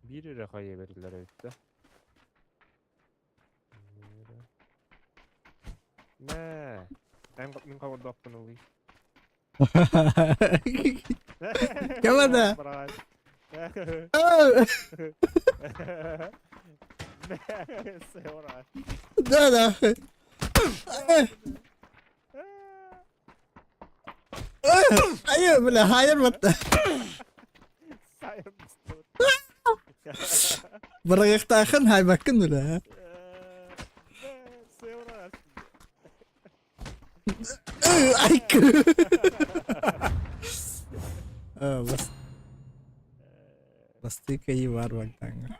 Биир эрэ хайа бэриллэр эбит да. Мэ, эн мин хабырдоохпун ылый. Кем да? Да, да. Айы, бля, хайыр батта. Бырайыктаахын хайбаккын бля. Айкы. Бас. Бастыка и бар бактаңа.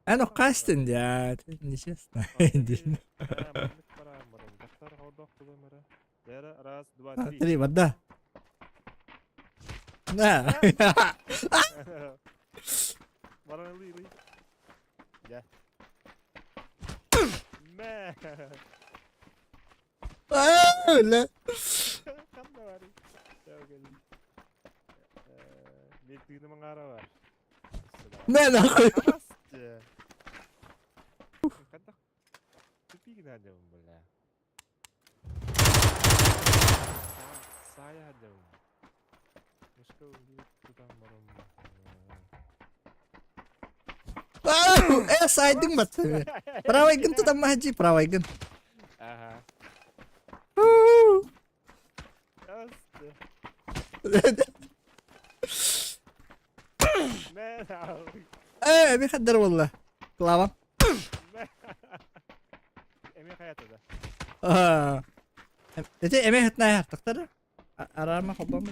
Эн оххастын дьэ, нечестно. Раз, два, три. Три, вода. На. Дьэ. Мэ. Өлө. Ханна барый? Мен тыыным аҥаара бар. Мэ нахуй. Хайдах тупигин сылдьабын бля. Саайа сылдьабын. Мышка тутан бараммын. Э, сайдың батты. Правайгын тутан махаджи, правайгын. Ага. Э, эми хаддар болла. Клава. Эми хаята да. Эти эми хатна хаттактар. Арарма хоббам.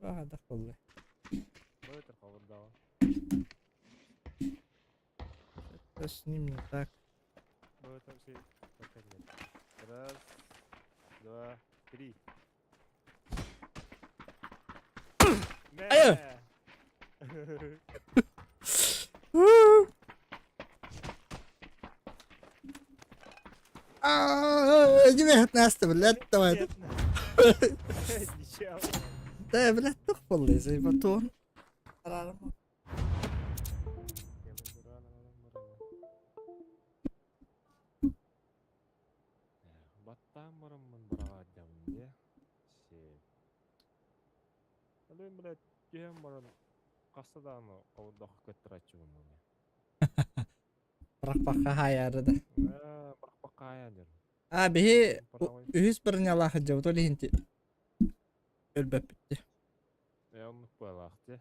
Хайдах буолла? Что с ним не так? Раз, два, три. Айы! Дьиме Настя, блядь, давай. Да, блядь, тух боллы, батон. Баттаан бараммын быраҕаадьабын дии. Алын, блядь, түһэн баран хаста даҕаны хобордооххо көттөрөөччүбүн буолуо. Бырахпакка хаайаары да. Ээ, бырахпакка хаайаа диэн. А, биһи үһүс бронялаах сылдьабыт ол иһин өлбөппүт дии. Ээ, оннук быалаах дии.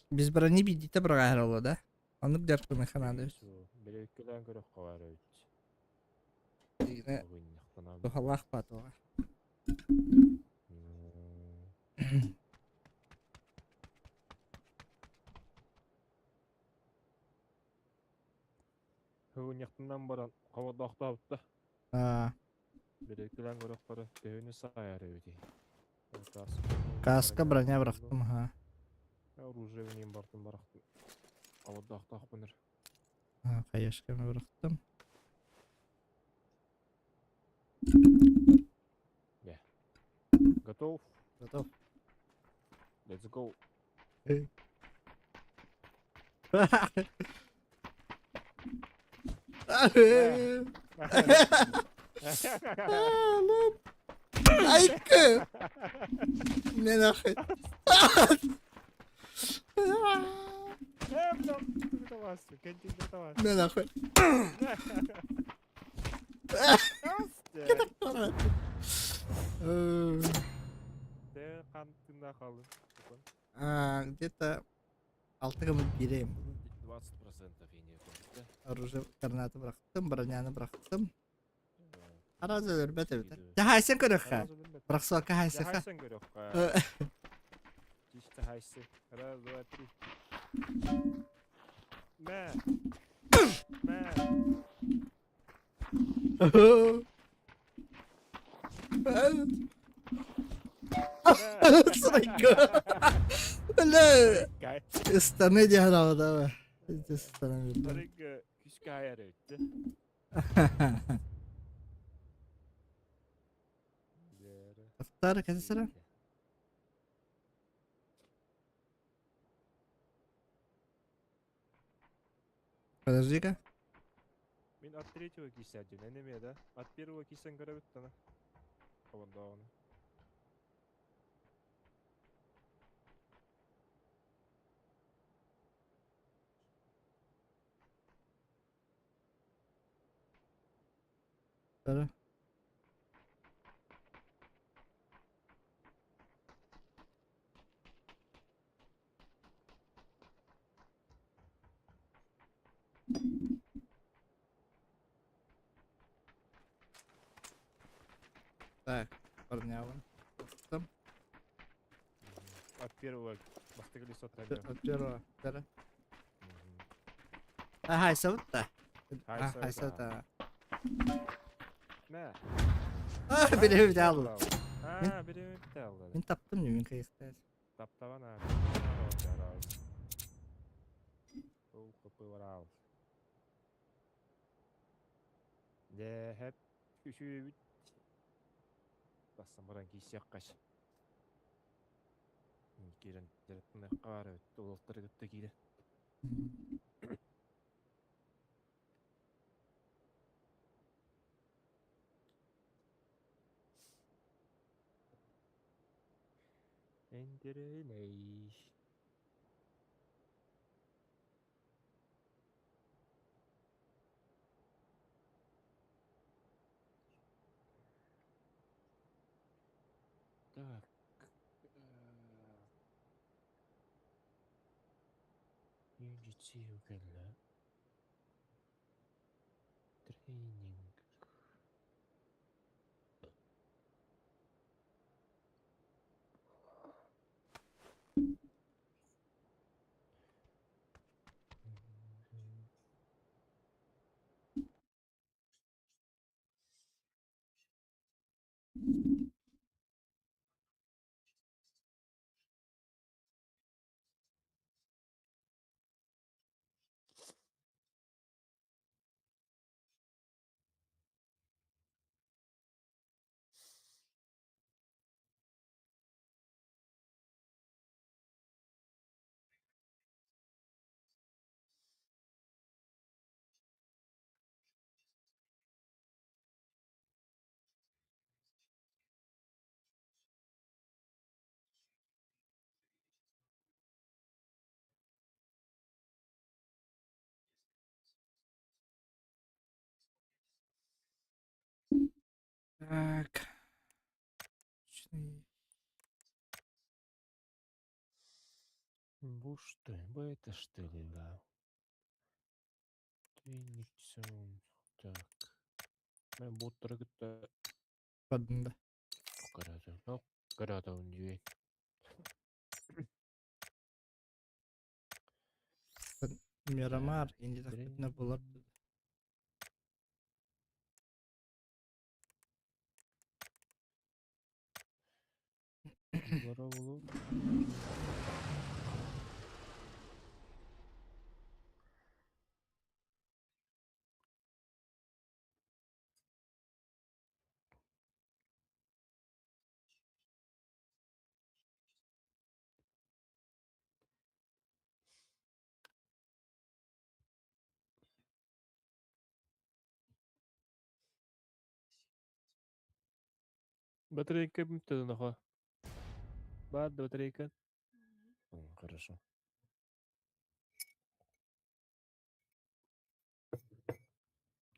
Без брони биирдиитэ быраҕаһар оло да. Оннук дьарыктаныахха наада эбит. Бэрэбиккэлээн көрөххө баар эбит. Туһалаах патоҕа. Һыгынньахтынан баран хобордоохтообутта. Аа. Бэрэбиккэлээн көрөххөрө төһөнү саайар эбитий. Каска броня бырахтым аха. Оружие ним бартым барахтым. Хобордоохтоохпун эр. Хаешканы бырахтым. Готов? Готов. Let's go. Айкы! Не нахуй. Не нахуй. Где-то алты гыммыт биэриэм. 20% иниэ Оружие гранаты бырахтым, броняны бырахтым. Араас өлөрбөт эбитэ. Дьаһайсан көрүөххэ. Бырахсыакка хаайсыха. Дьаһайсан көрүөххэ. Чисто хайсы. Раз, два, три. Мэ. Мэ. Сырайга. Бля. Ыстаны диэн аҕада. Ыстаны Сырайга күскэ хайар эбит. Автар кэсэсэрэ? Подожди-ка. Мин от третьего киисээдьин, эн эмиэ да? От первого киисэн көрөбүт тана. Хобордооҕуна. Бары. Так, парнявын. Там. От первого бастакы листотра От первого. Бары. Хайсабыт да. Хайсабыт. Мэ. А, бириэмэ алла. А, бириэмэ алла. Мин таптым мин кайыстар. Таптабан аа. Ол хопы барал. Дэ хэп үсүүбүт. Бассан баран киисиэххэ. Киирэн дьарыктаныахха баар эбит. Уолаттары кытта киирэн. Интириэһинэй. Так. Unity кэллэ. Тренинг. Так. Бу что? Бу это что ли, да? Тренинг. Так. Мен боттары кытта Бардым да. көрөтүм. Ну, көрөтүм дии. Мирамар инди тахпытына булар. Булара булу. Батарейка бүттэ наха. Бар да батарейка. Хорошо.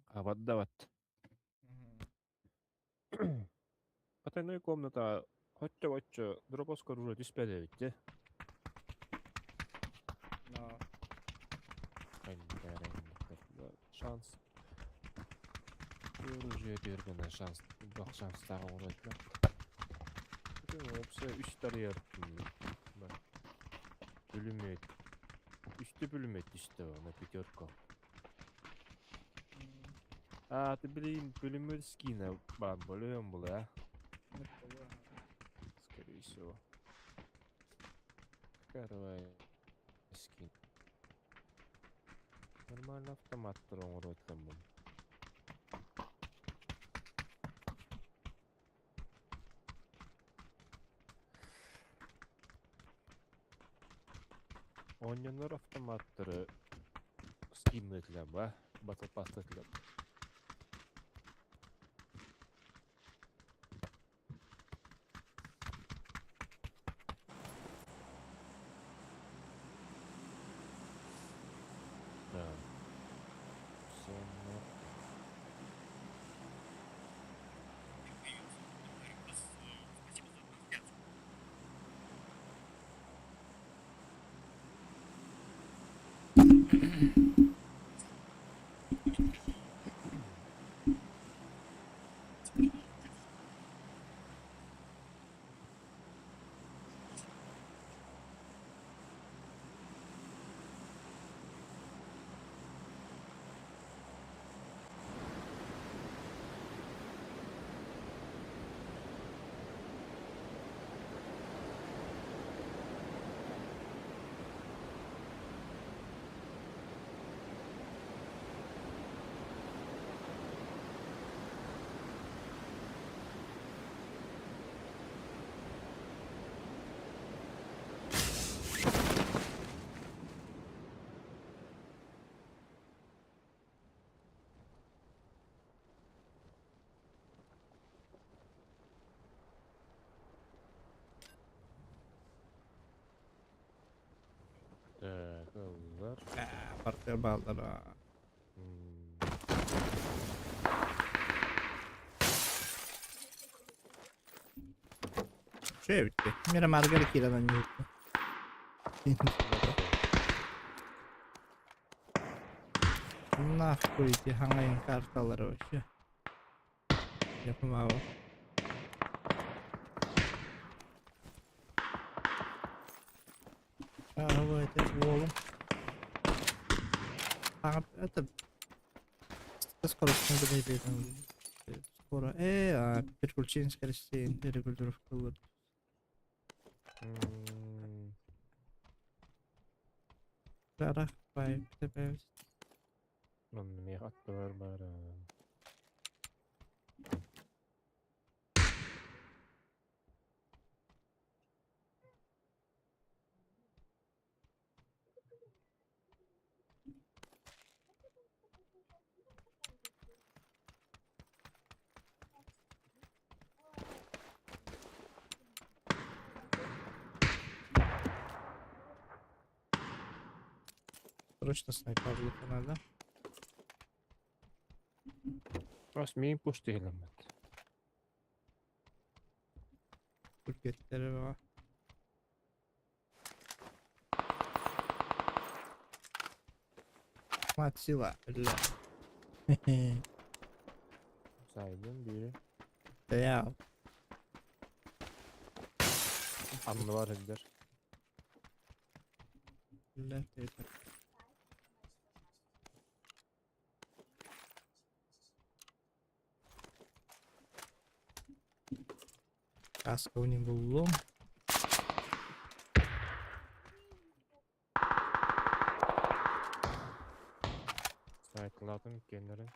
А вот да вот. Потайной комната хотчо-хотчо дропоска оружие түспэт эбит дьэ. Но. Шанс. Оружие түөргэнэ шанс. Бах шанстаах оҥоруо. Опса үс тарыйар. Пулемет. Үстэ пулемет түстэ на пятерку. А, ты, блин, пулемет скина бан болуем была, а? Скорее всего. Первая скин. Нормально автомат оҥоруот там. Оонньонор автоматтары. Скиннэтилэр ба, Battle Pass'татылар. Так. Сонно. Так, ыллар. Партия бааллара. Şey bitti. Mira Margara киирэн анньыһыкка. Нахуй эти хаҥайын карталары вообще. Yapamam. А, это уолум. А, это скорость не будет. Скоро. А переключение скоростей, регулировка вот. Бай, тебе. Онно миэхэ аттыбар баара. Срочно снайпер надо. Бас миин пуш тиһилэммэт. Пульпеттере бар. Мать сила, бля. Сайдым бири. Я. Анныбар сылдьар. Бля, ты это. Каска у него буллум. Сайтылаатым иккиэннэрин.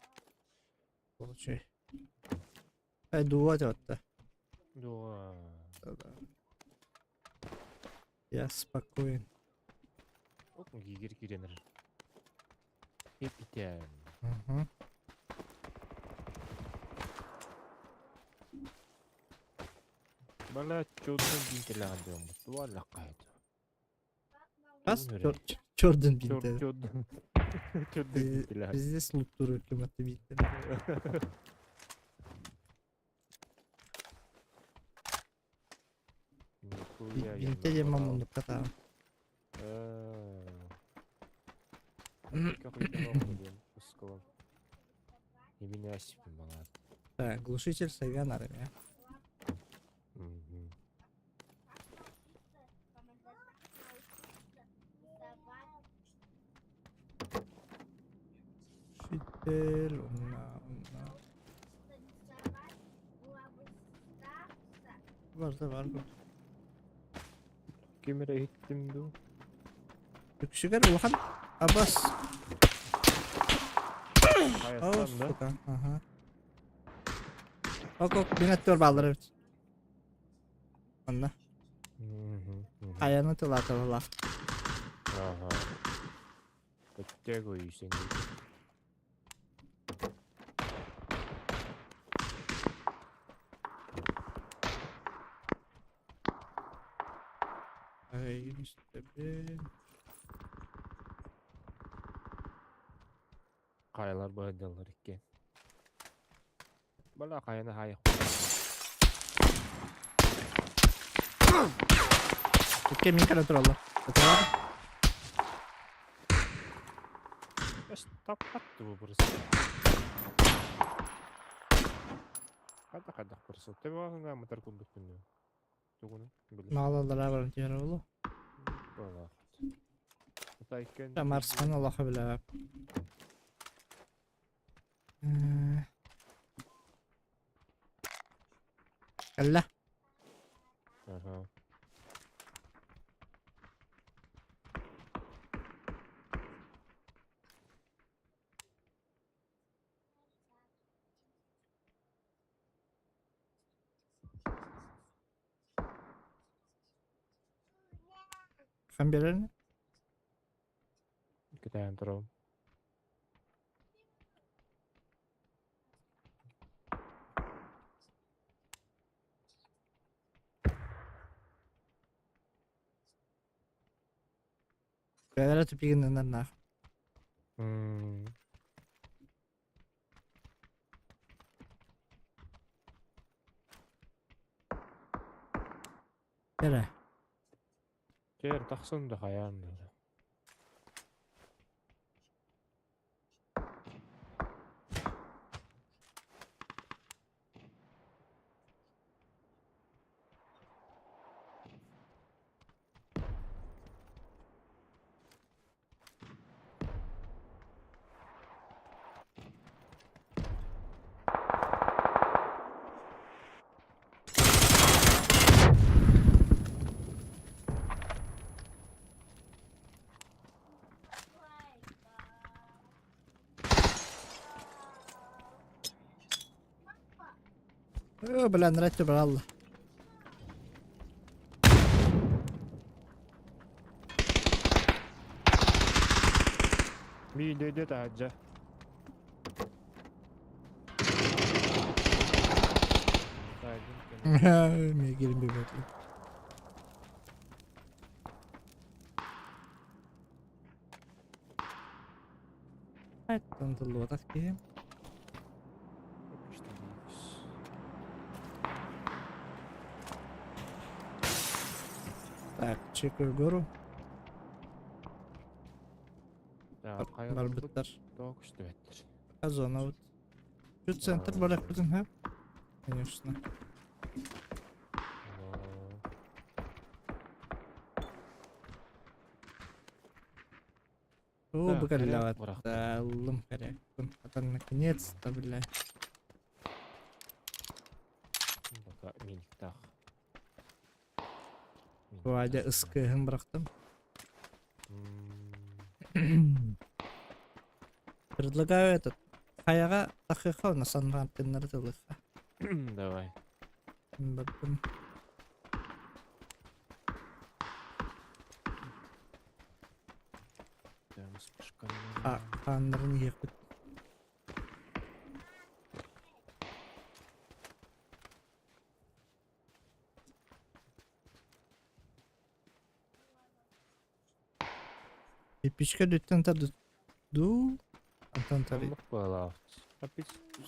Получай. Ай, дууа отта. Дуо. Да. Я спокоен. Ок гигер киирэн Ип-итэн. Угу. Бала чудно бинтелэҕин диэммит. Туаллаххайт. Хас Тугун чордун бинте. Чордун. Чордун бинтелэҕин. Пиздец луктуру кематы бинте. Нихуя я Бинте диэн набрал. маммуннукка таам. Как диэн Именно малат. Так, глушитель Савян армия. Глушитель, уна, уна. Бар да бар бу. Ким эрэ иһиттим дуу? Үксүгэр улахан абас. О, Хайаттан да? сука. Ага. Ок, ок, мин өттүгэр бааллар эбит. Онно. Мгм, мгм. Хайаны тылааталалаах. Ага. Өттөг ойүйсэн Ай, истэбин. Хайалар быһыдаллар икки. Бала хайаны хайах. Икки мин кэлэн тураллар. Аталар. Таппатты бу бырыс. Хайдах хайдах бырыс. Төбөҕө мытар курдук күннү. Тугуну билим. Маалалара баран түһэр олу. Буолаах. Марсхан Аллаха билэ. Кэллэ. Ага. Ким биэрэр? Кэтээн турабын. Бэйэлэрэ тупигиннанар наах. М. Эрэ. Кээр тахсан да хайаан да. Оо, бля, нрать брал. Миин дөйдө таһырдьа. Мин киирин билбэтим. Аттан тыллыбатах киһи. Так, чекаю гору. Барбыттар. Тоҕо көстүбэттэр. Зона вот. Чуть центр барахпытын ха? Конечно. О, Да, букаллават. коряк Аллым корякпын. А наконец-то, бля. Пока миниктах. Вадя ыскыһын бырахтым. Предлагаю этот. Хайаҕа тахыха на санрантыннары тылыха. Давай. Бардым. Хааннарын иһиэхпит. Кирпичка дүттэн тарды дуу? Антон тары.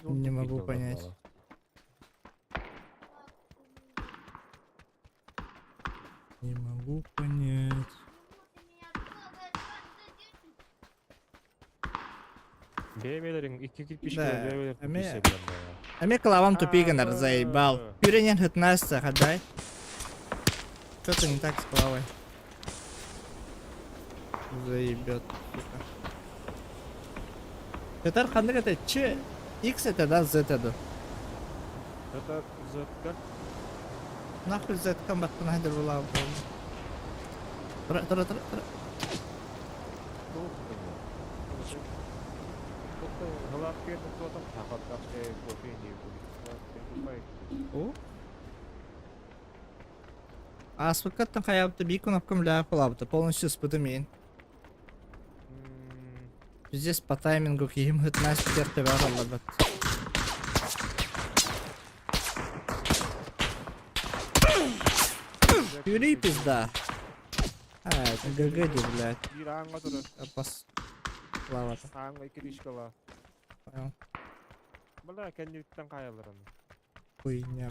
Не могу понять. Не могу понять. Бэйбэлэриҥ икки кирпичкэ Да, бэйбэлэр эмиэ- кирпичкэ билэн Эмиэ клавам тупик гынар, заебал. Пюренен хытнасса, хадай. Что-то не так с клавой. Заебет, сука. Петр ханнык это Ч, X это да, Z это. Это Z как? Нахуй Z комбаттан хадыр була. Тра тра тра тра. О. Ааспыккаттан хайаабыта биир кнопкам лээ холаабыта полностью ыспытым иин. Пиздец по таймингу киһим һытына ситэр төбөҕө талларбат. Юрий пизда. А, это ГГ ди, блядь. Биир ааҥҥа турар. Апас. Лавата. Ааҥҥа икки Понял. Бля, кэнниттэн хаайаллар аны. Хуйня.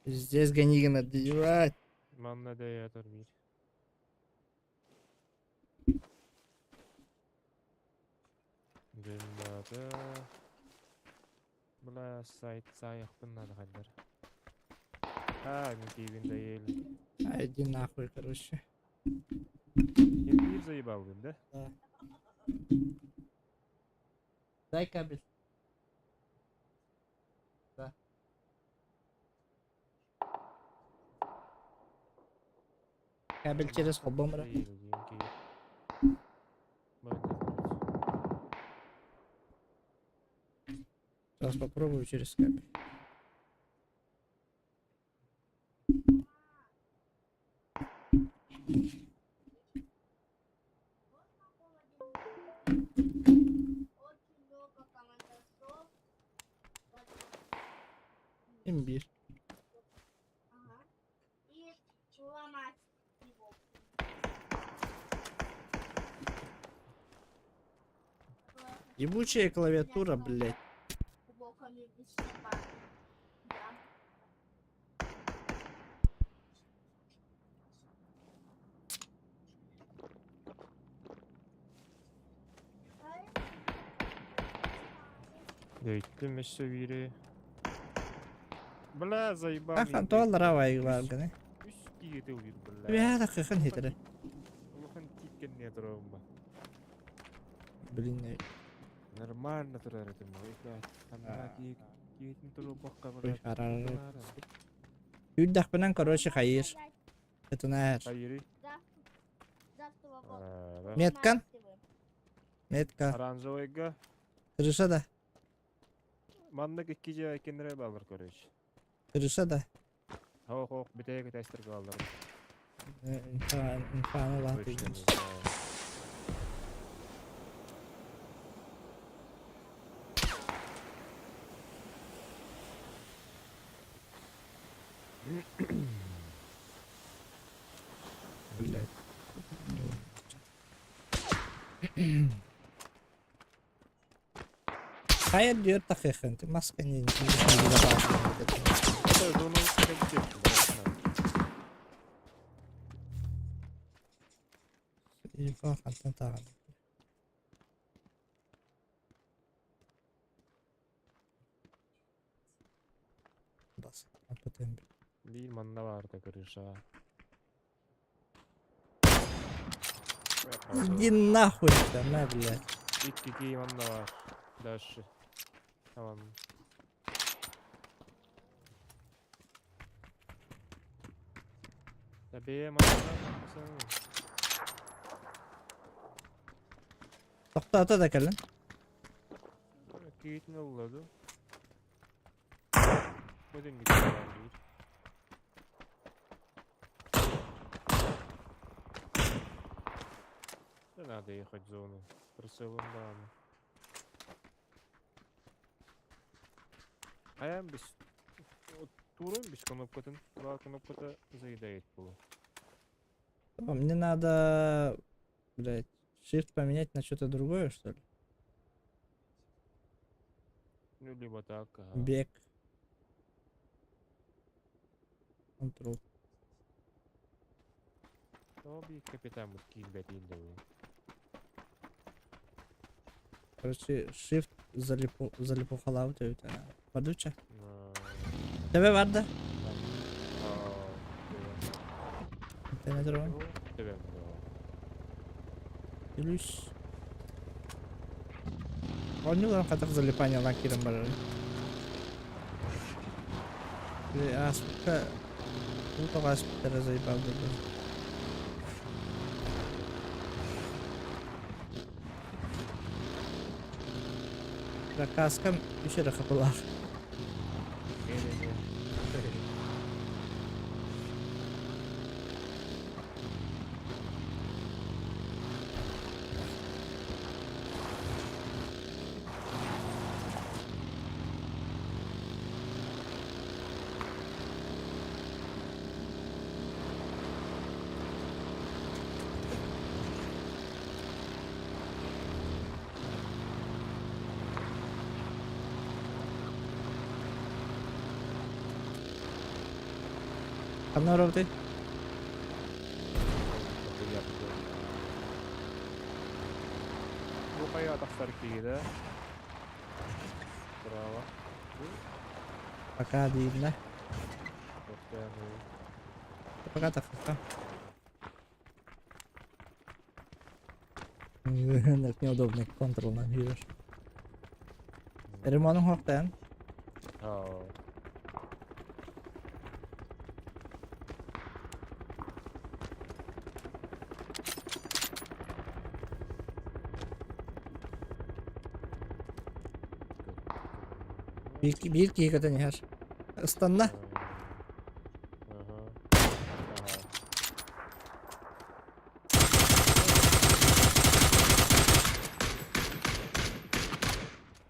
Пиздец, Ганигина, добивать. Манна дэйэтэр биир. Дыммата. Бля, сайт саайахпын надо хайдар. А, мин тиибин да ел. А, иди нахуй, короче. Биир заебалгын, да? Да. Дай кабель. Да. Кабель через холбом ра. Сейчас попробую через кабель. Имбирь. Ебучая клавиатура, блядь. Дөйттүм өссө биири. Бля, заебал. Ахан туаллара вайгыларганы. Үс киһи тыл бир бля. Бля, такыхын хитре. Улахан тииккэнне турабын ба. Блин, Нормально турар этим. Блядь, анна киһитин турубакка блядь. Үрдәхпинэн, короче, хайыр. Этунаар. Хайыры. Меткан? Метка. Оранжевыйга. Крыша да. Маннык икки дьиэ кинилэр бааллар короче. Крыша да. Хоох хоох бүтэйик этээстэргэ бааллар. Инфаны лаан Точно не тыйдым. знаю. Блядь. Хайа диyor такыхын. Маска не не Это зону кэлбит. Телефон хантан тааҕан. Бас. Апатым. Биир манна баарта крыша. Иди нахуй там, на, блядь. Икки кии манна баар. Дальше. Tamam. Tabii manna Тоқтата да кэлэн. Киитин ыллады. Көтөн гитте биир. Да надо ехать в зону. Прицелом да. Хайан бис турун бис кнопкатын, два кнопката заедает было. Мне надо, блядь, shift поменять на что-то другое, что ли? Ну, либо так, ага. Бег. Ctrl. Тоби капитан вот киин бэтин Короче, shift залипу, залипухалау это. Падуча. Тебе барда? Интернет рон. Тебе. Плюс. Оонньууларын хатах залипание лакирым барар. Аспыкка уу тоҕо аспыттара заебал буолла. Каскам үс эрэ хапылаах. Не-не-не. Ханна барабытый? Бу хайа тахсар киһи да? Браво. Пока дииллэ. Пока тахсыахха. Неудобный контролынан yürür. Ремонун хоқтайын. Биир киһи көтөн иһэр. Ыстанна.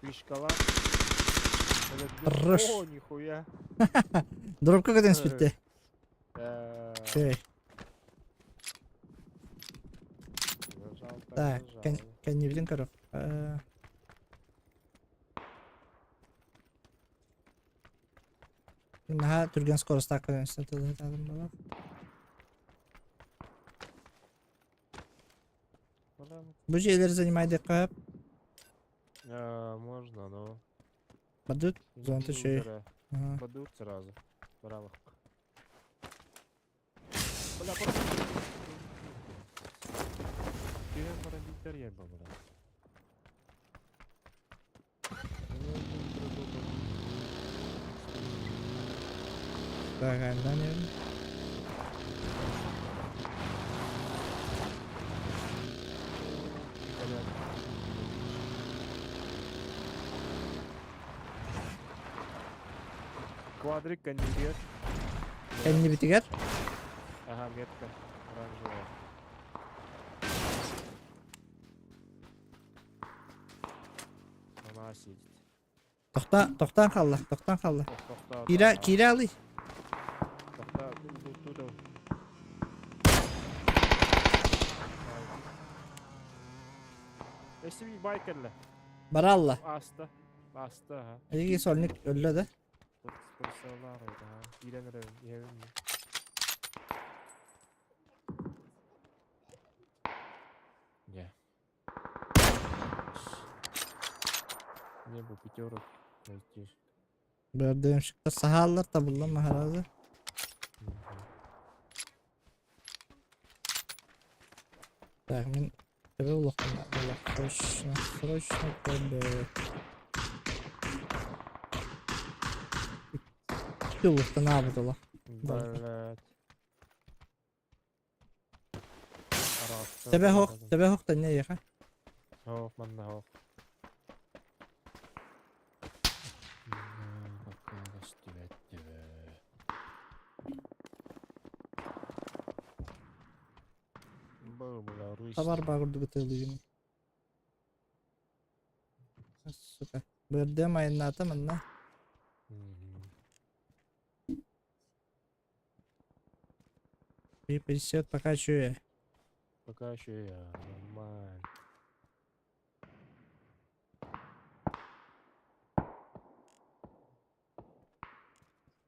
Фишкалар. Рыш. О, нихуя. Дробка көтөн испитте. Окей. Так, кэннибитин көрөх. Наһаа түргэн скоростаах көрөн тылыһытаатым буолар. Бу дьиэлэри занимайдыахха сөп. Можно, но... Бадут, зонта үчүгэй. Бадут сразу. Браво. Түһэн баран биитэр иһэр бабыра. Так, айаннаан Квадрик кэннигэр. Кэннибитигэр? Ага, метка. Оранжевая. Она сидит. Тохтаа, тохтоон хаалла, тохтоон хаалла. Киирэ, киирэ алый. Тохтоо, тут Эсиби бай кэллэ. Баралла. Аста. Аста, ага. Эйиги сольник өллө да? Киирэн эрэбин, иһэбин. Не. Не бу пятерок найти. Бөрдөмшүктэр саһааллар табыллан маһаразы. Так, мин төбө улахана срочно, срочно төбө. Икки улахтанаабыт олох. Блядь. Төбө хоох, төбө хоох тэннэ эйиэхэ. Хоох, манна хоох. Пока көстүбэт төбө. Табар баа курдук ытыалыыгын. Сука. Бырдыам айаннаата манна. И 50 пока еще Пока еще я нормально.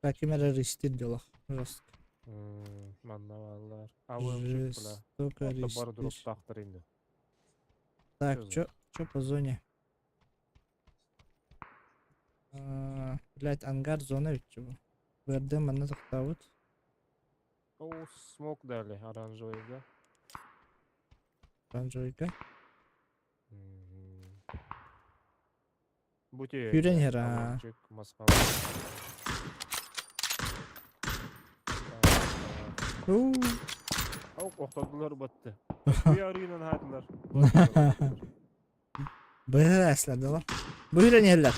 Так, ким эрэ рестир делах. Жестко. Манна бааллар. Абыым бля. Жестоко Бар рестир. дроптаахтар инде. Так, чё по зоне? Блять, ангар зона ведь чего? БРД манна тохтообут. О, смок дали оранжевыйга. Оранжевыйга. Бути. Күүрэн иһэр аа. Уу. Охтодулар батты. Күйарыынан хаатылар. Быһа эслэр дала. Бу үрэн иһэллэр.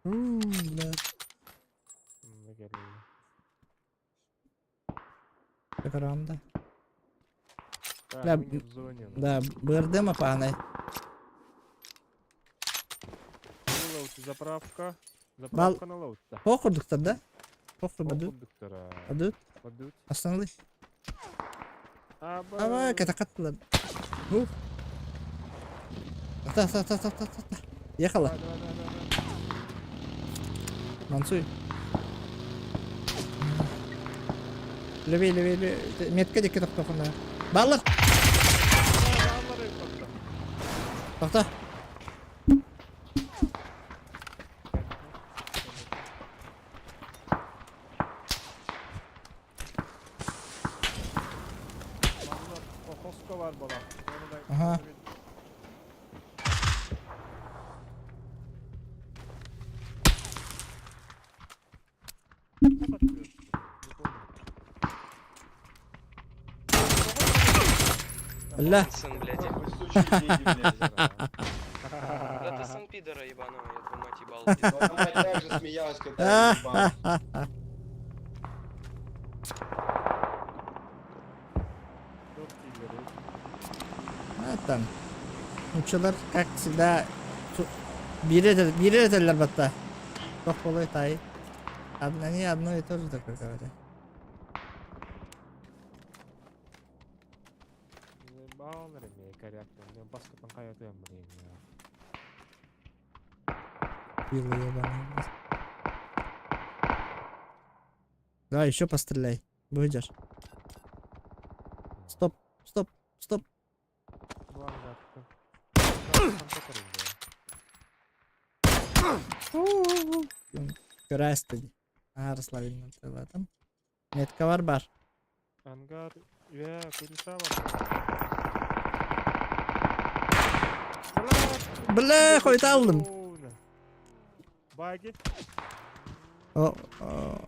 Уу, бля. Каранда. Бля, да, БРД паанай. Заправка. Заправка на лоутта. Хоох курдуктар да? Хоох курдук. Адут. Адут. Останови. Аба, катакаттылар. Ух. Та та та та та та. Ехала. Мансуй. Левей, левей, левей. Метка диэки тохтоохуна. Бааллар! Тохто. Хоско бар буолар. Ага. Ля. Сын, блядь. Сучьи деньги, блядь. Да ты сын пидора ебаного, я твою мать ебал. Твоя мать так же смеялась, когда я ебал. А там. Нуччалар, как всегда, биири биири этэллэр батта. Тох буолуой таай. Они одно и то же такое говорят. Баалар эмиэ коряктан баскытын хайатыам билигин. Пилы ебаные. Давай еще постреляй. Выйдешь. Стоп, стоп, стоп. Көрөөстүн. Аһар Славиннан тылатым. Метка бар бар. Ангар, я курица Бля, хойта алдым. Баги. О,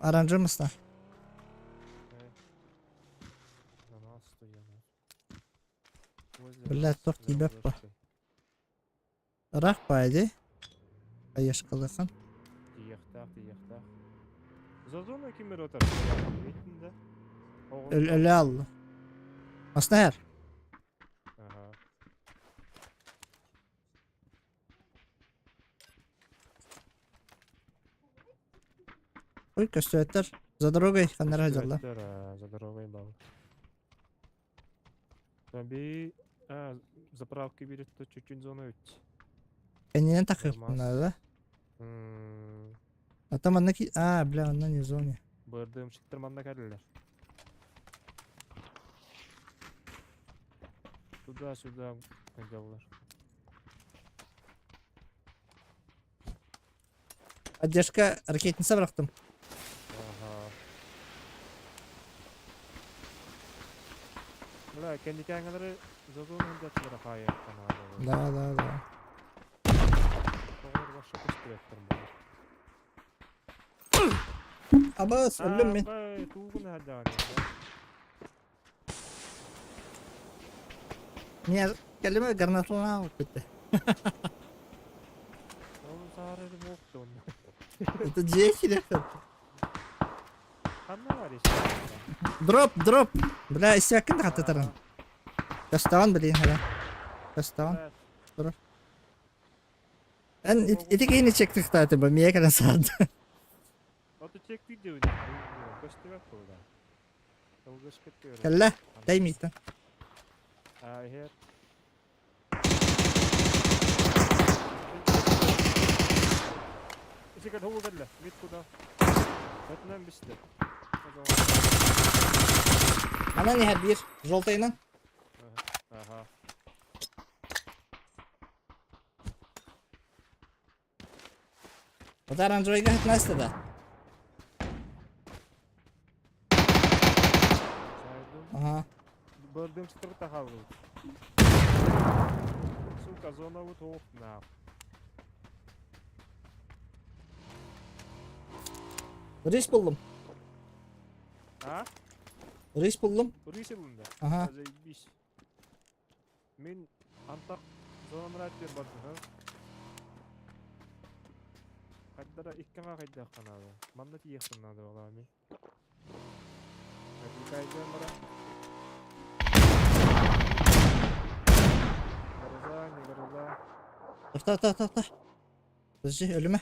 оранжевый моста. Бля, туох тиийбэт по. Ыраах баайы дии. Айашкалыхан. Тиийиэхтээх, тиийиэхтээх. За зону ким эрэ отар? да? Өлө алла. Масна эр. Ага. Ой, көстүөттэр. За дорогой ханнара дьалла. За дорогой бал. Би заправки берет чуть-чуть зона өт. Кэннинэн тахыахпын да? А там манна ки... А, бля, онно не в зоне. Бырдымчыттар манна кэллилэр. Туда-сюда делалар. Поддержка ракетница бырахтым. Ага. Бля, кэнникээҥэлэри за зону дьаттара хаайыахтан Да, да, да. Тоҕор баша көстүбэттэр буолар. Абас, өллүм мин. Туугун хадаан. Не, кэллим гранаталаах бүттэ. Ол саарыр буолуохтун. Это дьиэ кириэхтэр. Ханна бар ис. Дроп, дроп. Бля, истиэккин да хаттатаран. Көстөҕүн билигин хара. Көстөҕүн. Дроп. Эн ити киһини чектихтааты бу миэ кэлэн саады. Оту чектик диэбит. Көстүбэт буолла. Кэллэ. Дай мииттэн. А, иһэр. Исикер хуу кэллэ. Мит куда? Этинэн бистэ. Анан иһэр биир. Желтайынан. Ага. Отар Андроига хытнаста да. Ага. Бырдым чытырта хаалбыт. Сука, зонабыт оох на. Рис буллум. А? Рис буллум. Рис буллум да? Ага. Заебись. Мин антах зонамрат диэн бардым. Хайдара иккэҕэ хайдахха наада. Манна тиийиэхпин наада буолаами. Отвлекайдыам бара. Гроза, не гроза. Тохто, тохто, тохто. Подожди, өлүмэ.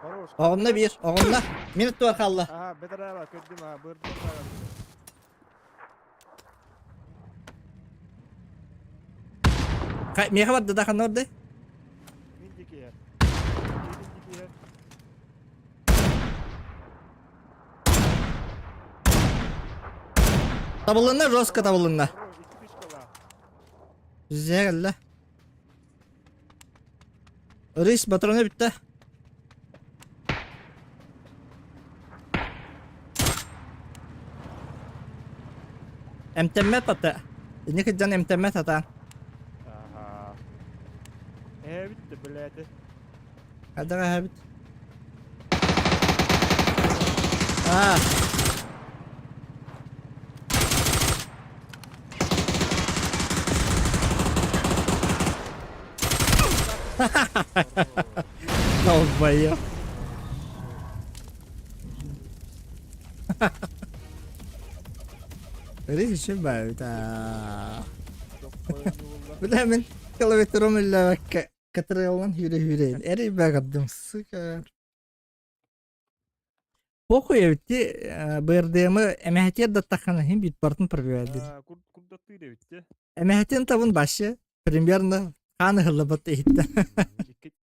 Хорош. Оҕунна биир, оҕунна. Минут туар хаалла. Аха, бэтэрээ көрдүм аа, бырдым бара. Миэхэ барда да ханна барда? Мин диэки иһэр. Мин диэки иһэр. Табылынна, жестко табылынна. Икки тычкалаах. Bizze кэллэ. Рис патрона бүттэ. Эмтэммэт бата. Инник дьон эмтэммэт сатаан. Аха. Эбит да блядь. Хайдах эһэбит? Аа. Долбоёб. Рис еще баайта. Бля, мин клавиатурам үллээбэккэ Катырыаллан сүүрэ-сүүрэйин эрийбэҕирдим, сука. Похуй эбит дии, БРДМ-ы эмэһэтиэр да таххана иһин биир бартын пробивает А, курдаттыыр эбит дии. Эмэһэтин табын вообще примерно хаан ыһыллыбыт иһиттэ.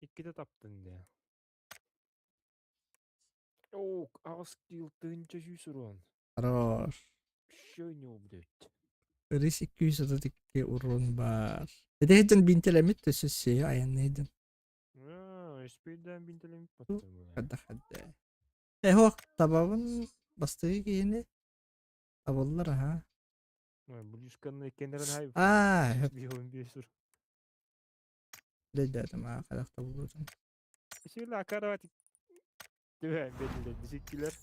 Иккитэ таптын дии. Ок, аҕыс кил 1100 урон. Хорош. Еще не убьет. Рис 232 урон баар. Ити сылдьан биинтэлэммит төссө сиэйэ айанныйдын. Аа, спиддан бинтелемит баттым. Хадда хадда. Эһох табабын бастыгы киһини табыллар аха. Блюшканы кенерен хай. Аа, Биһон биэсур. Дэдэтим аа хадах табыллытын. Сила акаровать Түһээн биэрдилэр десиккилэр.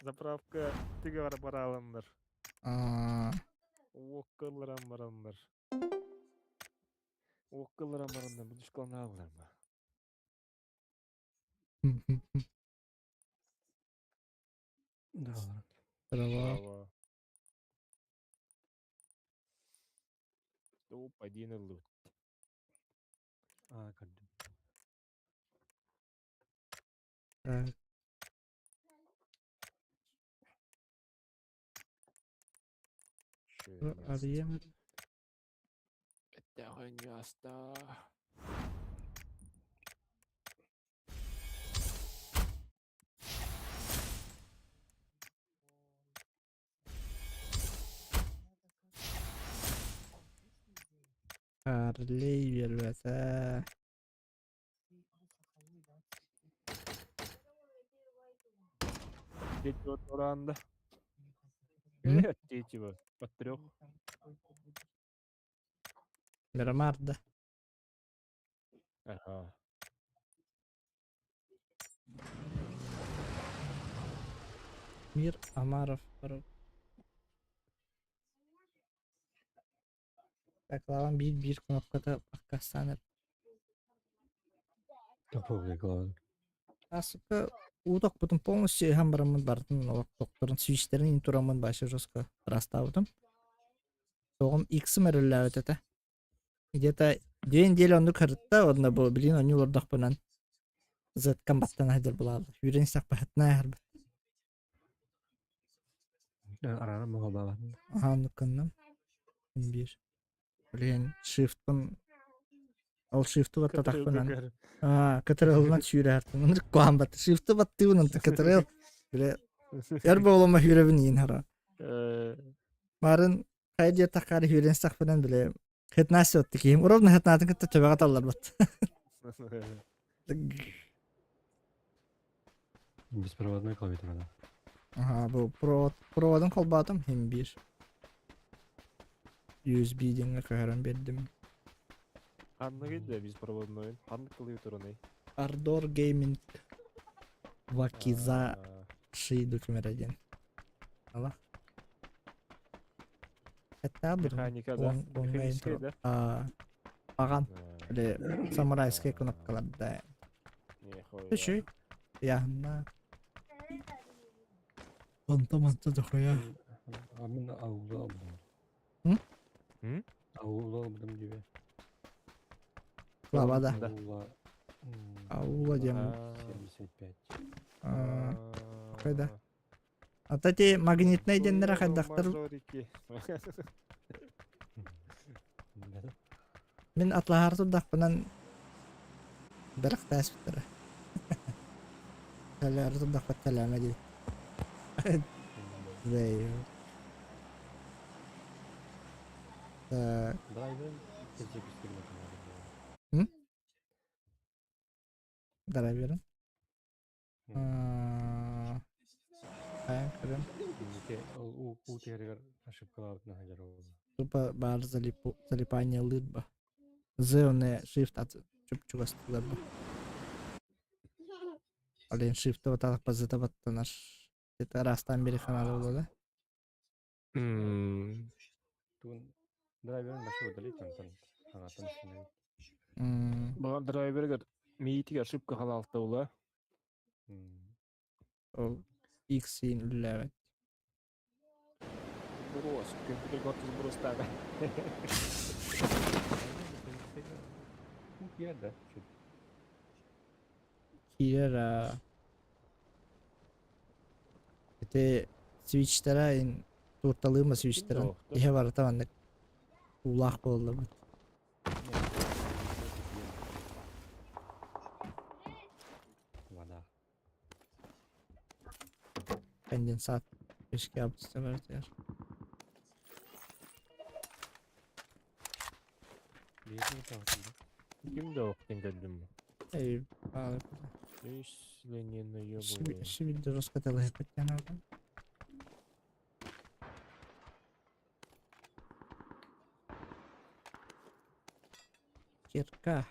Заправка түгэҕэр барааланнар. Аа, Уокка ылларан бараннар. Уокка ылларан бараннар будушкаланааллар ма. Браво. Браво. Топ один ыллыбыт. Аа, көрдүм. Так. Арыйам. Кэттээх Харлей биэрбэтэ. Третьего раунда. М? От третьего. От трех. Мирамарда. Ага. Мир Амаров. Так, лаван биир-биир кнопката аккастанар. Топовый главный. А, сука, уу тохпутун полностью ыһан бараммын бартын олох тохторун свичтерин тураммын башы жестко расставытым. Тоҕум иксим эрэллээбит этэ. Где-то две недели оннук харытта, уонна бу билин онньу олордохпунан Z-кам баттан сылдьар булаалар. Үүрэн истэхпэхэтинэ аһарбыт. Араара моҕолбаабатын. Аха оннук гынным. Биир. Блин, shift-пын ол shift-ты баттатахпынан аа кытырылынан сүүрээхтин. Ынырык куһаан батты. Shift-ты баттыыбын онтон кытырыл. Бile эр буолума сүүрэбин иин хара. Марын хайа диэ таххаары сүүрэн истэхпинэн бile хытнаас отты киһим. Ровно хытнаатын кытта төбөҕө талларбат. Беспроводной клавиатура, да. Аха, бу провод проводын холбоотум иһин биир. USB диэҥҥэ көһөрөн биэрдим. Ханныгый да беспроводной? Ханнык клавиатураный? Ardor Gaming Wakiza Ши докумера диэн. Ала. Этта Механика, да? Механическая, да? Аҕан или самурайскай кнопкаларда. Үчүй. Яһынна. Онто манта дохуя. А мин аула албым. М? М? Аула албым диbe. Клава да. Да. Аула. Аула диэн. 75. Кайда? Ата ти магнитнай диэннэрэ хайдахтар Мажорики. Да. Мин атлаһаары турдахпынан бэрэхтээспиттэрэ. Төлөөрү турдахпыт төлөөмө дии. Так. Драйверын кирдьэпистирбэтим. М? Драйверын? Хайан көрөм. Инники ол уу уу түһэригэр ошибкалаабытын сылдьар буолла. Тупо баар залипу залипание лыырба. З уонна shift ат чуп-чугастыылар бу. Олен shift баталах базыта баттанар. Это араастаан бири каналы буолла да. Тугун драйверын башы удалить онтон хаҥатан установить. Баҕар драйверыгар миитигэр ошибка халаалта була. Ол X-ин үлэлээбэт. Брос, компьютер готов сбростаага. Киирэр да? Киирэр аа Ити свичтара ин туурталыыма свичтарын иһэ барыта маннык уулаах буоллабыт. Вода. Конденсат үөскээбит барытыгар. Ким да охтен көрдүм. Эй, баалы. Ислененное более. Сибирде роскаталыһыппыт диэн Кирка.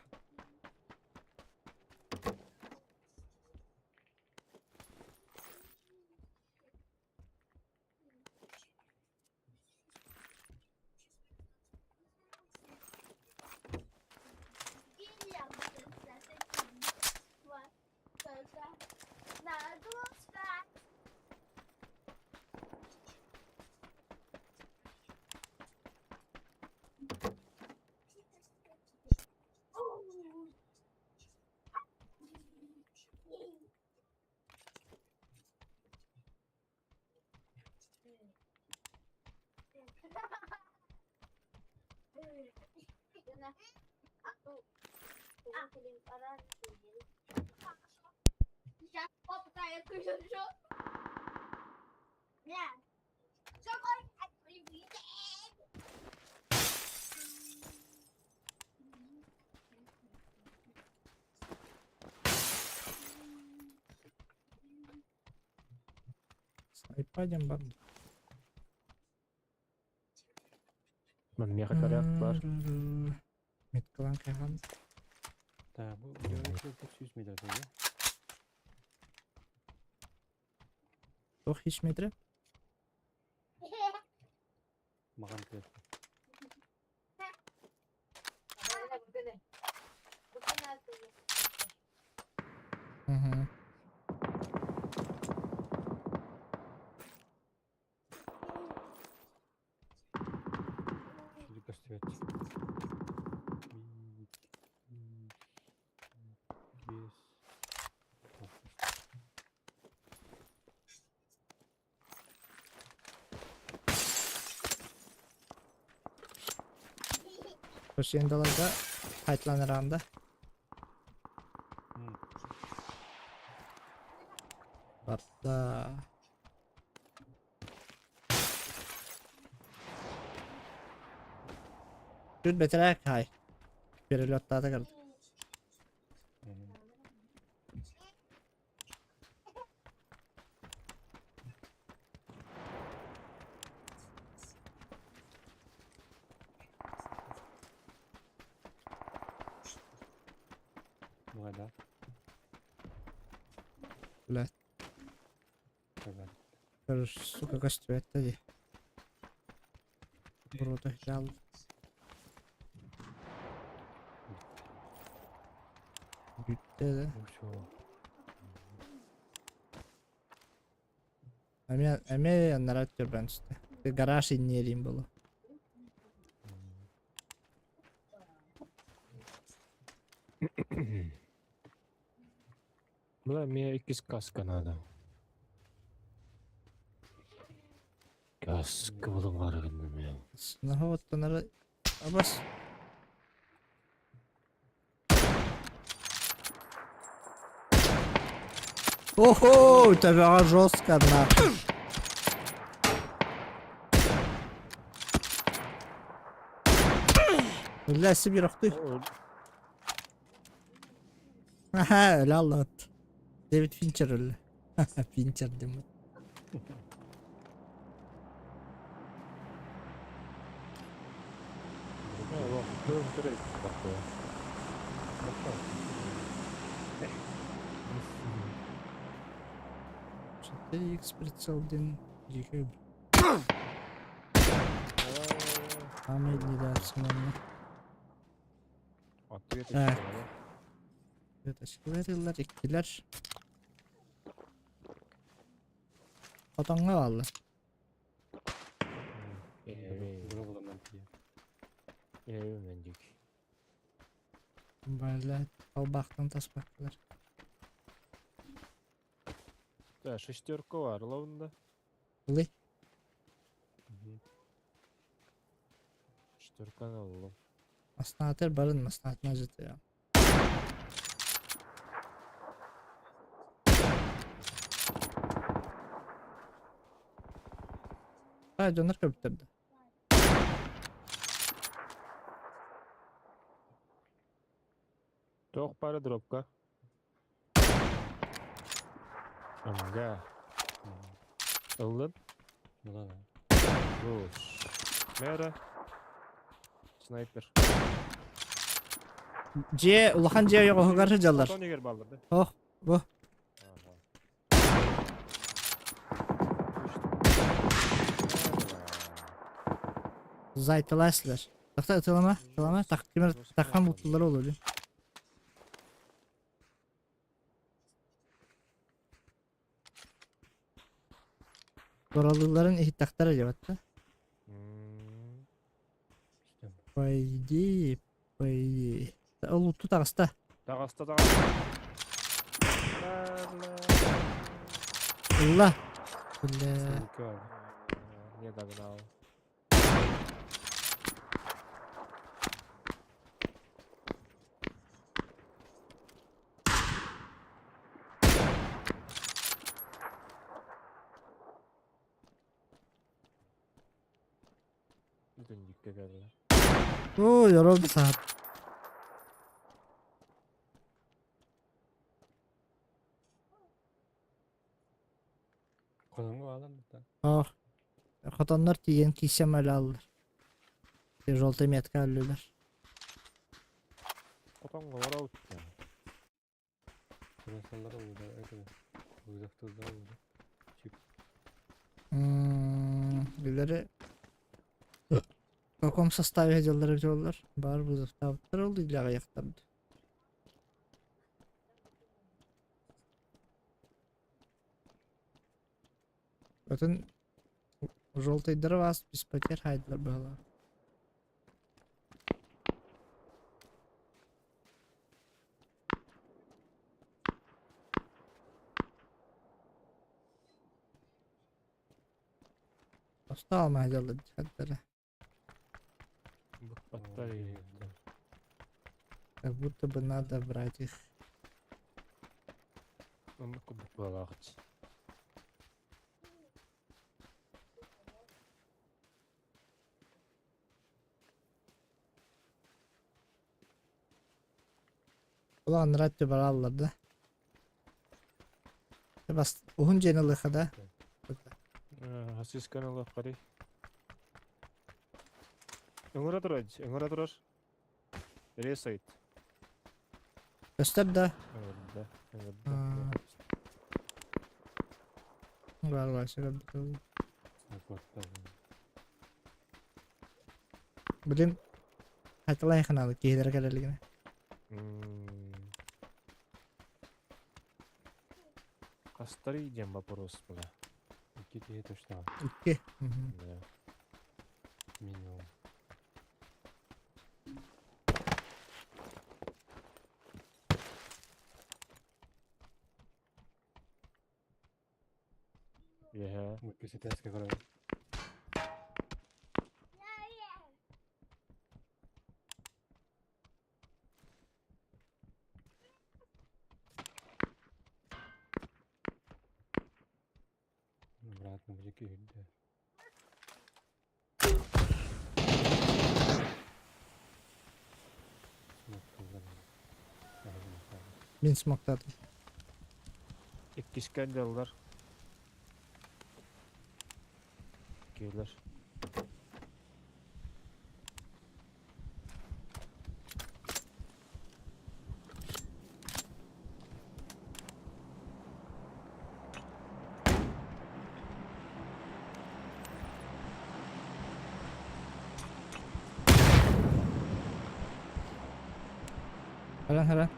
Снайпа диэн бар. Ман миэхэ коряк бар. Меткалан кайхан. Так, бу 100 метр да? Туох 100 метрэ? Маҕан тыата. Мгм. Сюда көстүбэт. Биир, биэс. Хосиендаларга хайтланыранда. Барда. Тут бэтэрээк хай. Перелеттаата кэлдэ. Вода. Блядь. Блядь. Сука көстүбэттэ дии. Буруота дьаал. Бүттэ да. Все. Эмиэ эмиэ анараа өттүгэр түстэ. Гараж инниэриим буолуо. Бля, мне иккис каска надо. Каска булуҥ арыгынным я. Наһаа оттонары абас. Охо, төбөҕө жестко нахуй. Бля, себе рахты. Аха, өлө аллаат. Дэвид Финчер өллө. Финчер дим. X прицел диэн дьиэхэ Самый длинный манна. Ответ Так. Ытачкалар иккилэр. Хотоҥҥо бааллар. Бля, албахтан таспаттылар. Да, шестерка бар, ловында. Ылый. Шестерканы ыллым. Маснатыр барын маснатына жытыа. А, дьоннор көбүттэр да. Туох бары дропка. Ага. Ыллын. Ну да, да. Мэра. Снайпер. Дьиэ, улахан дьиэ ойоҕоһугар сылдьаллар. Хотон игер баллар да. Ох, бу. Зайталаслар. Тахта ытылама, ытылама, тах кимер таххан бултулар olur. Боролуларын иһиттэхтэрэ дьабатта. По идее, по идее. Ол утту таҕыста. Таҕыста, таҕыста. Ылла. Бля. Не догнал. Бүтүндүккэ кэллэ. Оо, yoruldu saat. Хотоҥҥо аалан да. Ох. Хотоннор тиийэн киирсэн өлө Желтый метка өллүлэр. Хотоҥҥо олоробут. Кырасаллара ууда это вызовтурда ууда. Чип. Билери в каком составе дьаллар эбит Бар вызовтаабыттар ол илэҕэ Отон желтыйдары вас без потерь хайдылар быһалаах. Остаал дьаллар хаттара. Батарея. Как будто бы надо брать их. Оннук курдук буолаахыт. Улахан радио бараллар да. Бас уһун дьиэни ылыха да. Хасисканы ылыаххарый. Ыҥыра турар, ыҥыра турар. Ресайт. Көстөр да. Ыҥырда, ыҥырда. Бар бар сөп. Блин, хатылай ханалы киһилер кэлэлигинэ. Хастары диэн вопрос была. Икки киһи точно. Икки. Да. Минимум. Еһэ. Икки көрө. Киһирдэ. Мин смоктаатым. Иккискэ дьаллар. Киэлэр. Харан харан.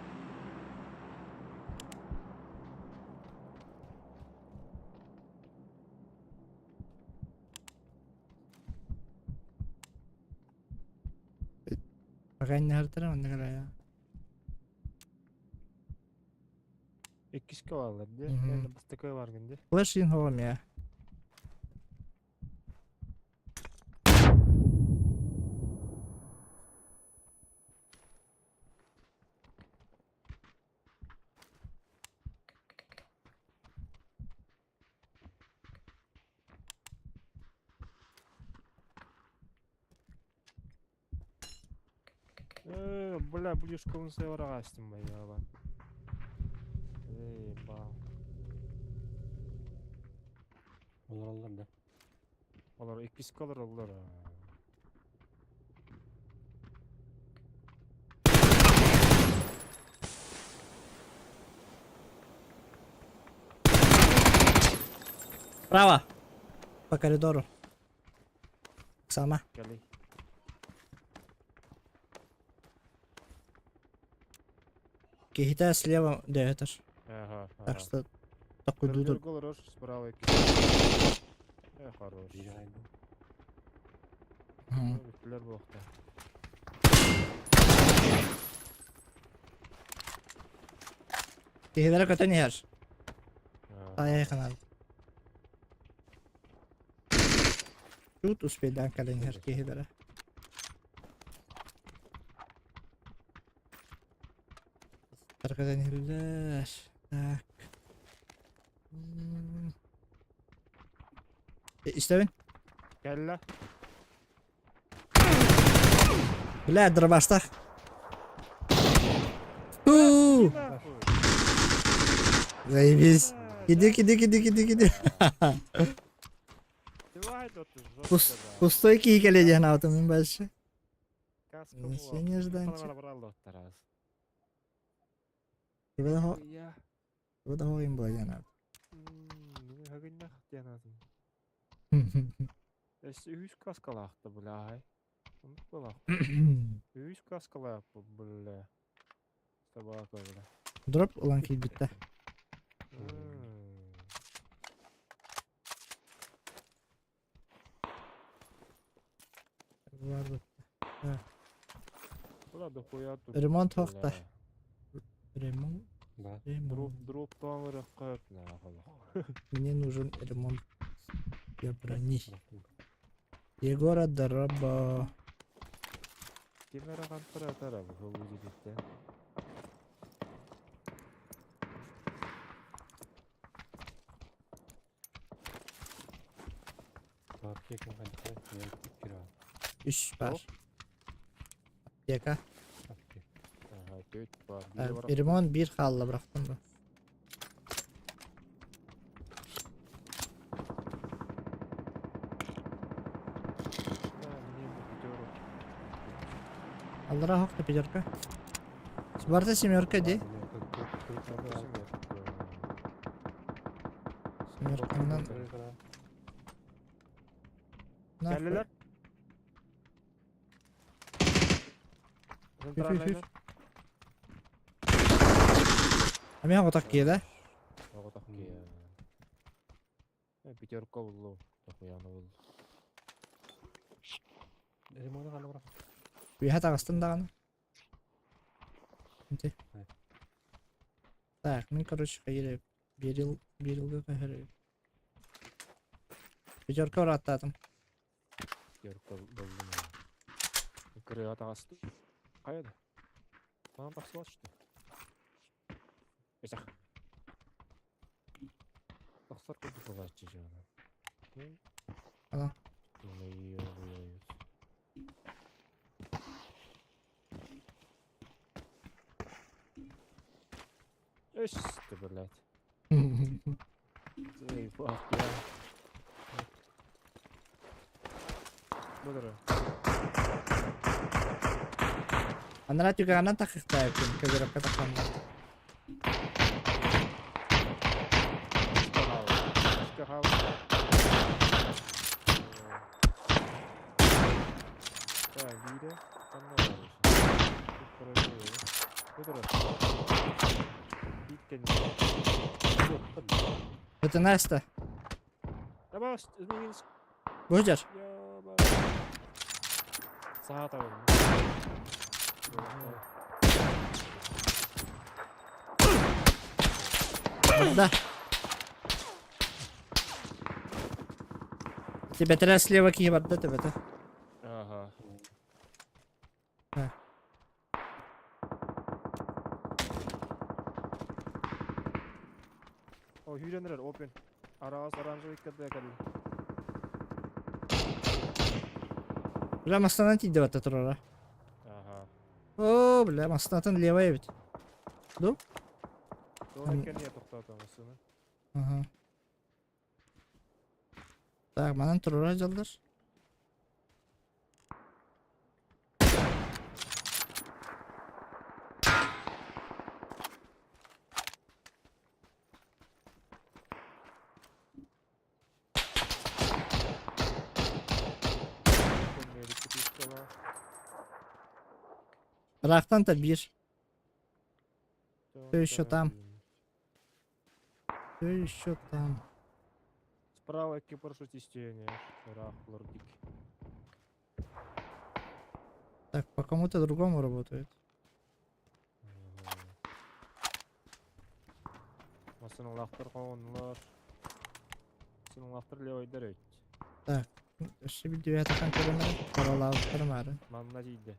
Пакайннаһартара манна кэлэ. Иккискэ бааллар дии. Мгм. Эн бастакы баргын дии. Флеш иин хоҕом я. Э, бля, блюшкабын сайвараҕаастым байаабан. Эй, баа. Олороллор да. Олор иккискэ олороллор. Право. По коридору. Сама. Кэлий. Киһитэ слева да этаж. Ага, Так ага. что такой дуду. Көрдөргө олорор справа иккис. Э, хорош. Биир айбы. Мгм. Бүттүлэр буолуохтаах. Киһилэрэ көтөн иһэр. Ага. Айай канал. Тут успейдаан кэлэн иһэр киһилэрэ. Таркадан иһиллэр. Так. М. Э, Истэбин? Кэллэ. Бля, дробаштах. Уу! Нахуй. Заебись. Иди, иди, иди, иди, иди. Давай, да ты Пус, жестко, да. пустой киһи кэлиэ диэн аатым мин больше. Каска Ничего буолуох. не ожиданчик. Тарас. Быда Я. быда хоин була диэн аатым. Хагыннах диэн аатым. Эс үһүс каскалаахта бля. Оннук буолаах. Үһүс каскалаах бля. Собака бля. Дроп ылан киирбиттэ. Бар Бля, дохуя тут. Ремонт хохта. бля. Ремонт. Да. Дроп, Ремонт. дроп тоҥырыкка Мне нужен ремонт для брони. Егора Дроба. Кемера хантара тара бу дебитте. Аптека хайдах мен кире. Үс бар. Аптека. Аптека. Ага, төт бар. Ремонт бир хаалла бырахтым бу. Аллара хохта пятерка. Барта семерка ди. Семерканан. Нахуй. Кэллилэр. Үф, үф, үф. Амиа хотак киэдэ. Оҕотох киэ. Пятерка буллу. Дохуяны буллу. Ремонт ханна барах. Үһэ таҕыстым даҕаны. Инти. Так, мин короче хайыр берил берилге кахыр. Пятерка ұраттадым. Пятерка буллум. Кырыга таҕысты. Хайда? Маған тахсыбат что? Эсэх. Тахсар курдук булааччы жана. Ана. Эс, ты, блядь. Заебал, я. Бодро. Анараа түгэҕинэн тахыахтаайыккын, көбүрөккө тахханна. Это Настя. Будешь? Да. Тебе треба слева киһи барда төбөтө. Ага. О, hüyrenler open. Араас оранжевый КД кэлли. Бля, мастанан тиийдэ батта турара. Ага. О, бля, мастанатын левая ведь. Ду? Тола кэнниэ тохтоото массыына. Ага. Так, манан турара дьаллар. Ыраахтан та биир. Все еще там. Все еще там. Справа парашютистение. Рахлордик. Так, по кому-то другому работает. Массыналаахтар хооннулар. Сыналаахтар левайдар эбит. Өссө билдибэт ахан көрөмөр. Каралаабыттар маары. Манна тиийдэ.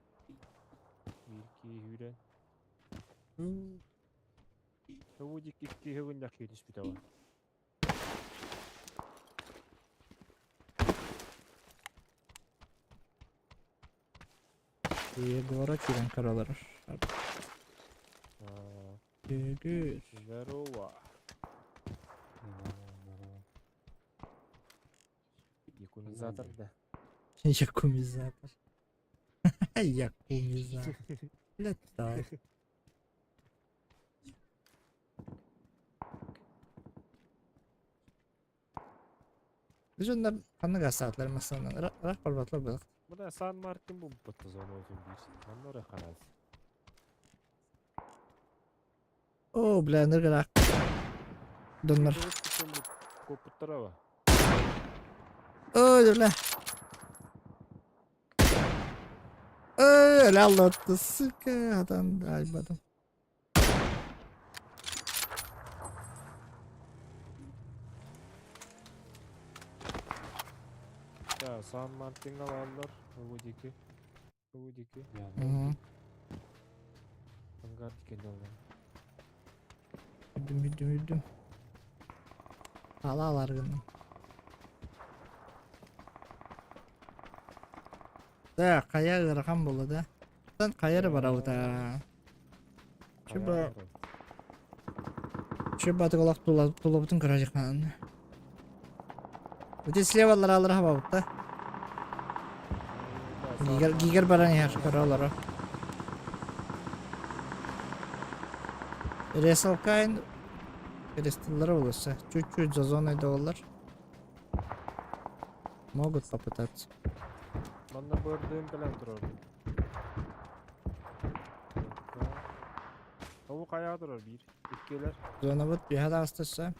Биир киһи үүрэн. Тобу дик икки хөгүннэх киһи түспүтэ бар. Егора киирэн көрөлөр. Бүгүр. Здорово. Здорово. Якумизатор, да. Якумизатор. Якумизатор. Летай. Дьоннор ханнык астаатылар массыынанан ыраах барбатылар быһык. Бу Сан Мартин бу зона өтүн биир. Манна эрэ харас. О, бля, ныргыраах. Доннор. Коппуттарава. Ой, бля. Ой, ля сука, атан айбатым. Да, Сан Мартинга бааллар. Бу дики. Бу дики. Мгм. Ангар дикен долган. Үрдүм, үрдүм, үрдүм. Ала алар гынным. Да, кая ыарахан буолла да. Тан хайа эрэ барабыта. Чуба чуба тыгалах тула тулабытын көрө Ити слева алар хабабыт да. Гигер гигер баран иһэр көрө олоро. Ресалкайн Кристаллары улуса. Чуть-чуть за зоной доллар. Могут попытаться. Манна бырдыын кэлэн турар. Тобу каяга турар биир. Иккилер. Зона вот бихада астаса.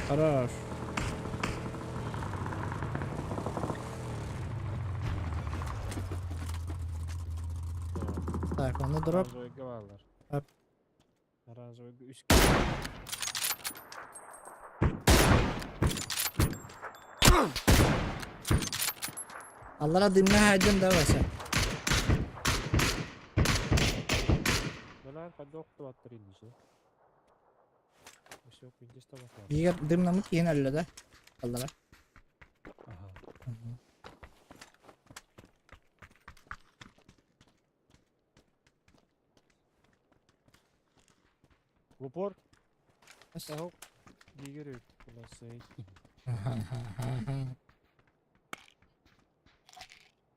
Хорош. Так, онно дроп. Оранжевыйга бааллар. Ап. Оранжевый үс Аллара дымҥа хаайдым да Вася. Балар хайда охтубаттар индише. Өссө индис табахлар. Биир дымнамыт киһин өллө да. Аллара. Ага. В упор. Сахок. Дигер Полосей.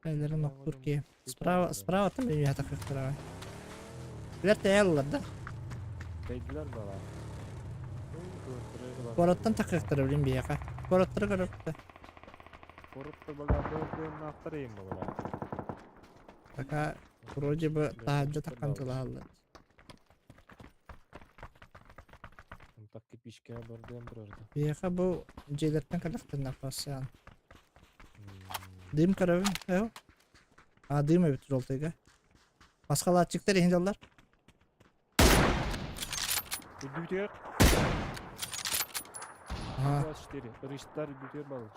Бэлэрин охтур ки. Справа, справа там я так справа. Билэр тэйэллэр да. Тэйдилэр бала. Куораттан такыктара билин биһиэхэ. Куораттары көрөптө. Куоратта бала бөөрдүөннаахтар эйин бала. Пока вроде бы таһырдьа таххан тылаһаллар. Так кирпичкэ бардыан турарда. Биһиэхэ бу дьиэлэртэн кэлэхтэринэ пассаан. Дым көрөбүн, эho. А, дым эбит жолтайга. Масхалаатчыктар иһин дьаллар. Үрдүбүтүгэр Ага. 24. Ырыштар үрдүбүтүгэр балыч.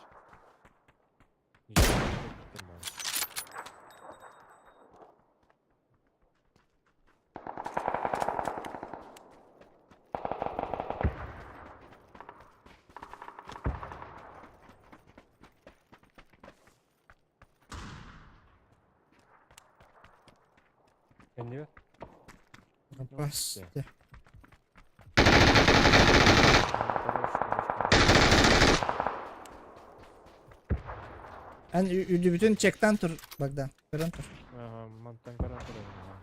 Кэннибэр. Бас. Эн үрдүбүтүн чектан тур, Богдан. Көрөн тур. Ага, мантан көрөн турабын.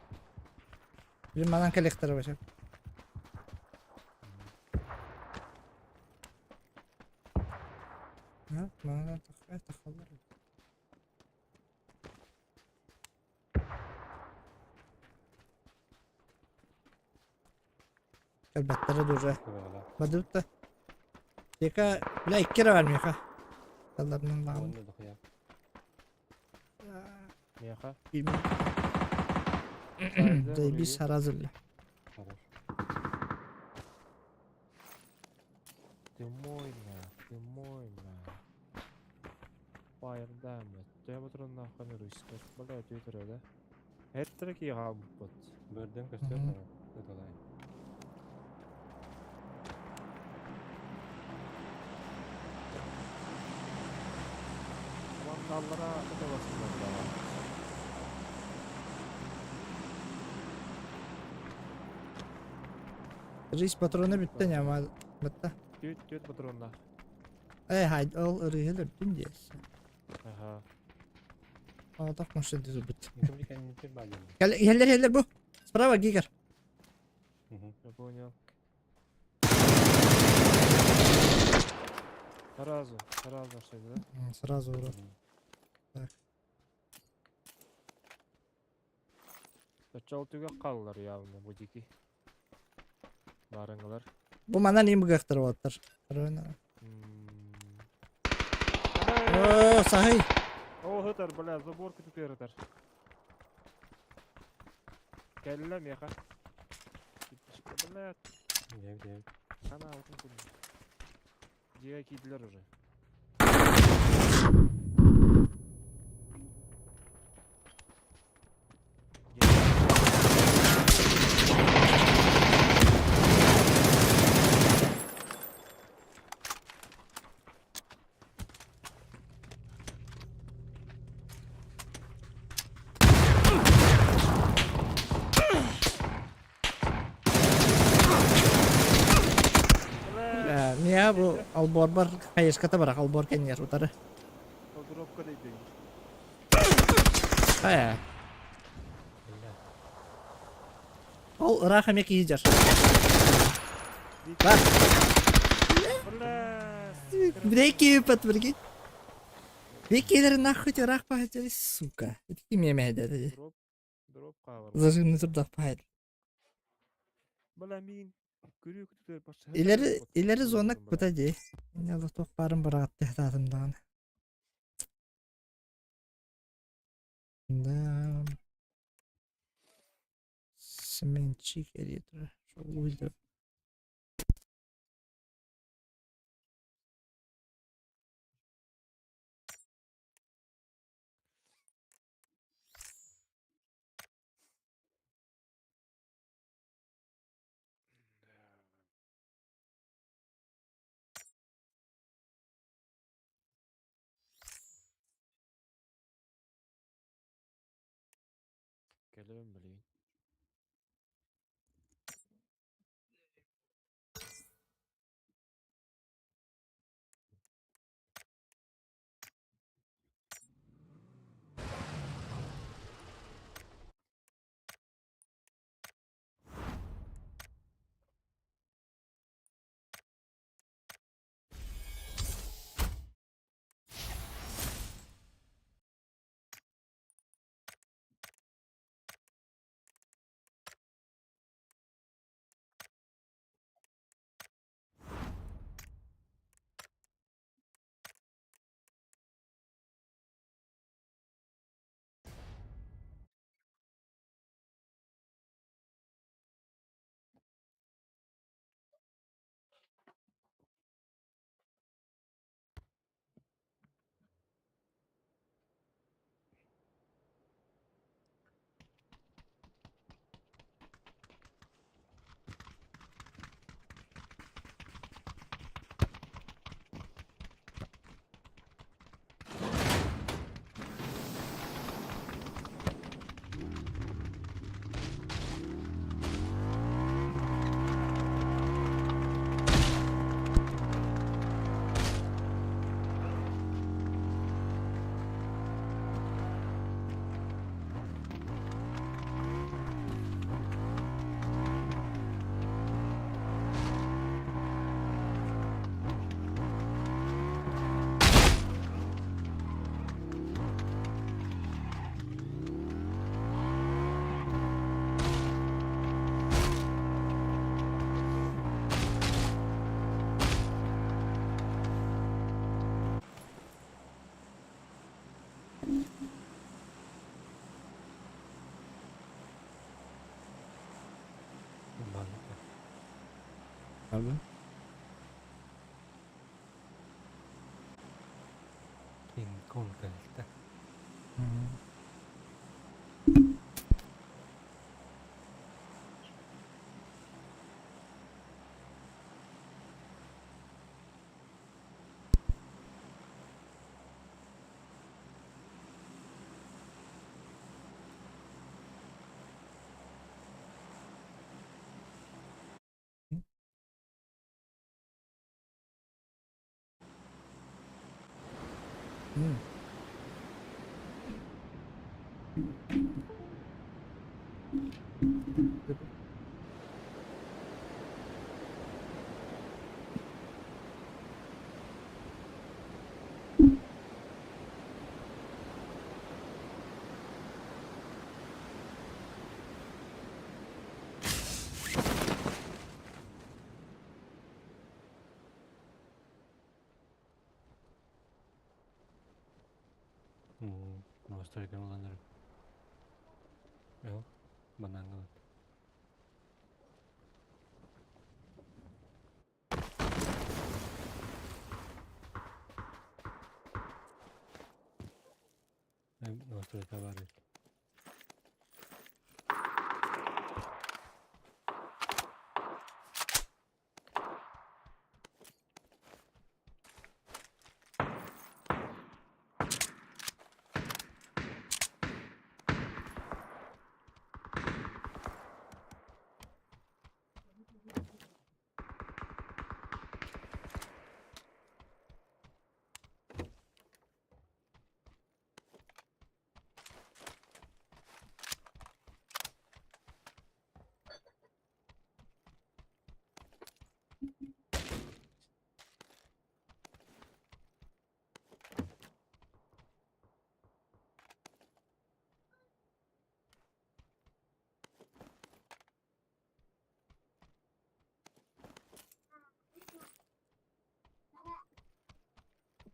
Били манан кэлиэхтэрэ бача. Ha, манан тахаллар. Кэлбэттэрэ да уже. Бадыбыт да. Дека, бля, икки эрэ бар миэхэ. Талларынан баҕам. Уонна дохуя. Миэхэ. Заебись сразу бля. Хорош. Ты мой на, ты мой на. Fire damage. Төһө ботуруоннааххын рыскар. Бля, түөтөрө да. Эттэрэ киһи хаалбыппыт. Бөрдөн көстөр Мгм. Ыталай. Командалара ыталасылар да. Рис патрона бүттэ ньама бытта. Түөт түөт патроннаах. Э, хай, ол ырыһы өлөрдүн диэс. Ага. Оҕотох машина дизубут. Никому кэннитир баалын. Кэл, иһэллэр иһэллэр бу. Справа гигер. Я понял. Сразу, сразу нашли, да? Сразу урод. Так. Сначала түгэх хааллар явно бу дики. Барыңылар. Бу манан им быгахтар уоттар. О, саһый. О, ытар, бля, забор күтүтүөр ытар. Кэллэ миэхэ. Бля, Девять, девять. санаабытым курдук. Дьиэгэ киирдилэр уже. Миа бу алборбар хайыската барах албор кэннигэр утары. Дропка дейдей. Э. Ол ыраах эмиэ киһи дьар. Бар. Брейки подверги. Бекелер нахуй ыраах пахатели, сука. Это ким эмэдэ. Дроп, дроп хаалар. Зажимны турдах пахат. Бля, мин көрүү күтүтөр башта. Илери илери зона кута дии. Инне лотох барын бараатты хатаатым даҕаны. Да. Семенчик эрийэ турар. Увидел. Кэлэбин билигин. Банка. Pardon. Кинг Конг кэлтэ. Новостройка ылан эрэр. Банааҥҥа ылан. Новостройка баар эбит.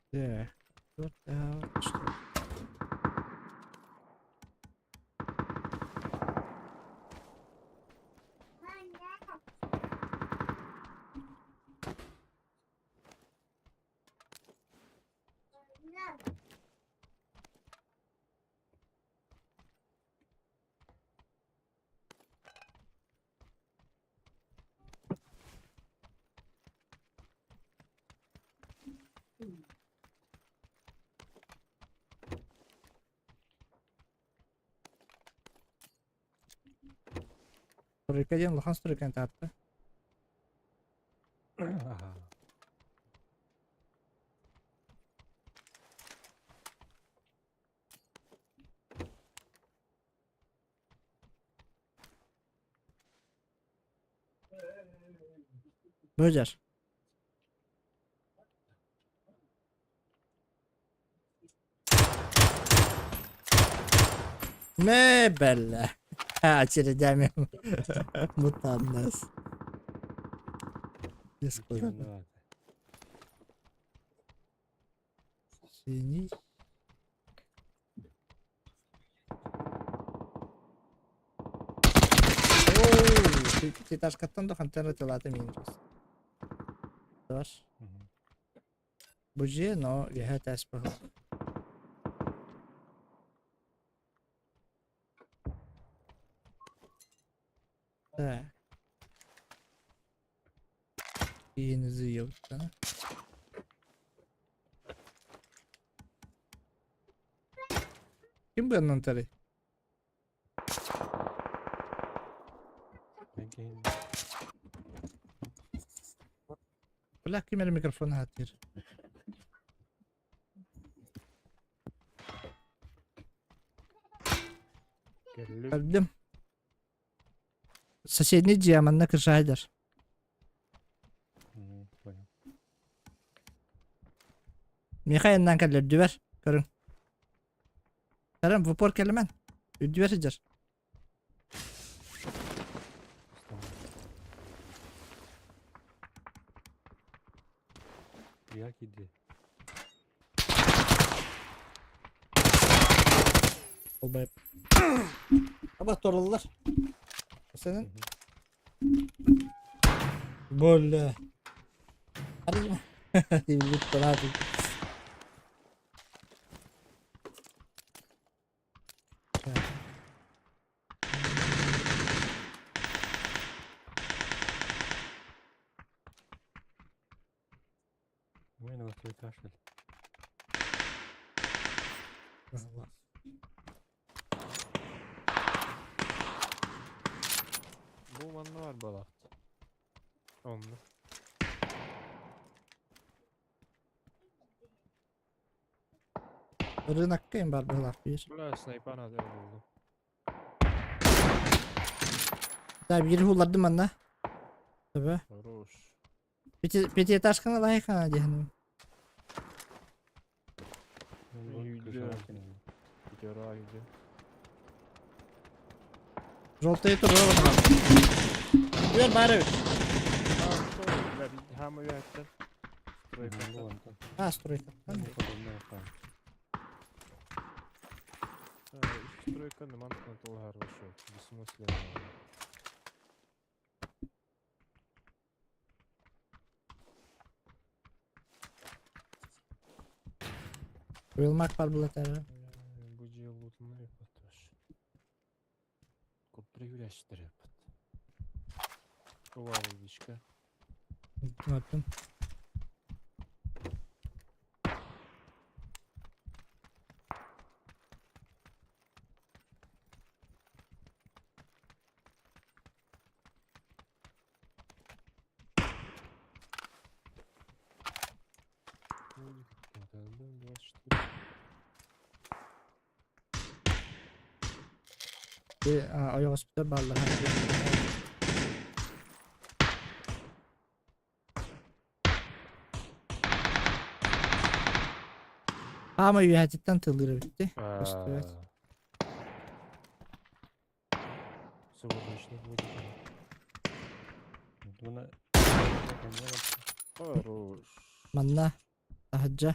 Так. Вот так, что? Стройка диэн улахан стройканы таатта. Аха. Бөдьөр. Мебель. Очередями мутаннас. Виноват. Синий. Оу, Титашкаттан да хантан ытылаата минус. Таш. Бу дьиэ, но үөһэ этээс быһыылаах. Так. Киһини Ким быаннан тарый? Бля, ким эрэ микрофон аһатыыр. Кэллим. Көрдүм. Соседний дьиэ манна кырсаайдар. Понял. Миэхэ айаннаан кэллэ үрдүбэр. Көрүҥ. Сарам в упор кэлимэн. Үрдүбэр сылдьар. Я киди. Олбайып. Аба торуллар. Сенин Бөлө. Арыйма. Дивилит барады. وين هو 13 Allah. Бу манна бар балахт. Онно. Рынокка им бар быһылаах биир. Бля, снайпа надо булдум. Да, биир ууллардым манна. Төбө. Хорош. Пятиэтажканы лайхана диэхин. Үйде. Пятера үйде. Желтые турура барар. Үөр баар эбит. А, что? Бля, хама үйәттен. Стройка. А, стройка. Стройка намантан толгар вообще. Бессмысленно. Уилмак бар булатары. Бу дьиэ лутунай ыппат Куптары күрәчтер ыппат. Коваловичка. Көрдүм. Ойоҕоспутар бааллар. Хаама үөһэтиттэн тыллыыр эбитти. Көстүбэт. Солнечный будет. Хорош. Манна таһырдьа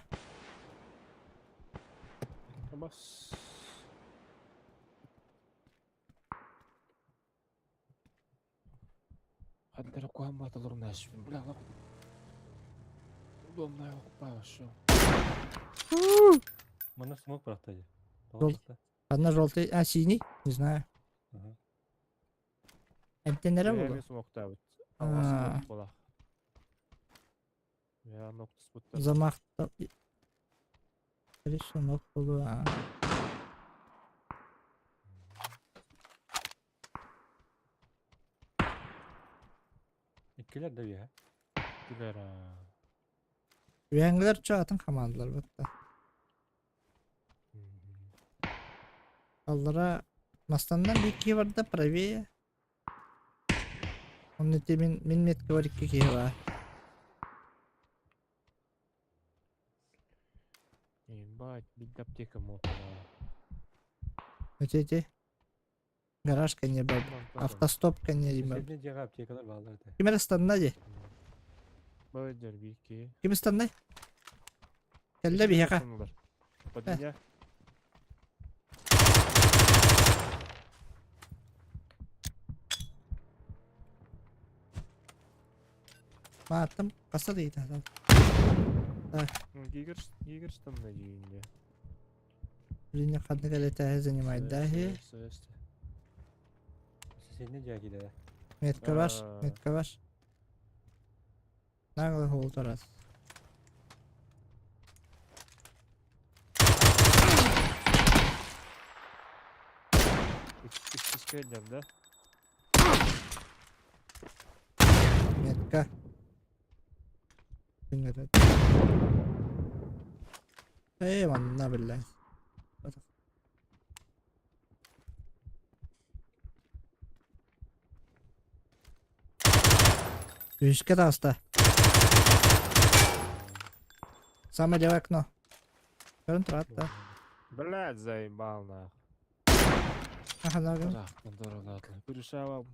Бас. Хаддара куһан баталар нааш. Бля, лап. Удобно окпа вообще. Манна смок бырахта дии. Тоҕо Жол- бырахта? Одна желтый, а синий, не знаю. Ага. Эмтеннere Бэйэми буолуо. смоктаабыт. А. Алҕас смок буолар. Я ноктуспуттар. Замах. Скорее нок буолуо. А. Иккилэр да үөһэ. Иккилэр аа. Үөһэҥҥилэр чо атын хамаандалар батта. Аллара мастаннан биир киһи барда правее. Онно ити мин, мин метка бар икки киһи баар. Ебать, бит аптека мокрая. Ити ити. Гаражка не бар. Автостопка не бар. Соседний дьиэҕэ аптекалар бааллар этэ. Ким эрэ станна дии? Бадер бики. Ким станнай? Кэллэ биһиэхэ. Под меня. Мааттым хаса дейт. Ну, Гигер, Гигер станна дии. Блин, ханнык элэтээһи занимайдааһи. Соседний дьиэҕэ киирдэ. Метка бар, А. метка бар. Наглый холторас. Иккискэ да? Метка. Эй, манна биллэ. Үскэ таҕыста. Самое левое окно. Көрөн турат да. Блядь, заебал нах. Аха, нагын. Пришла.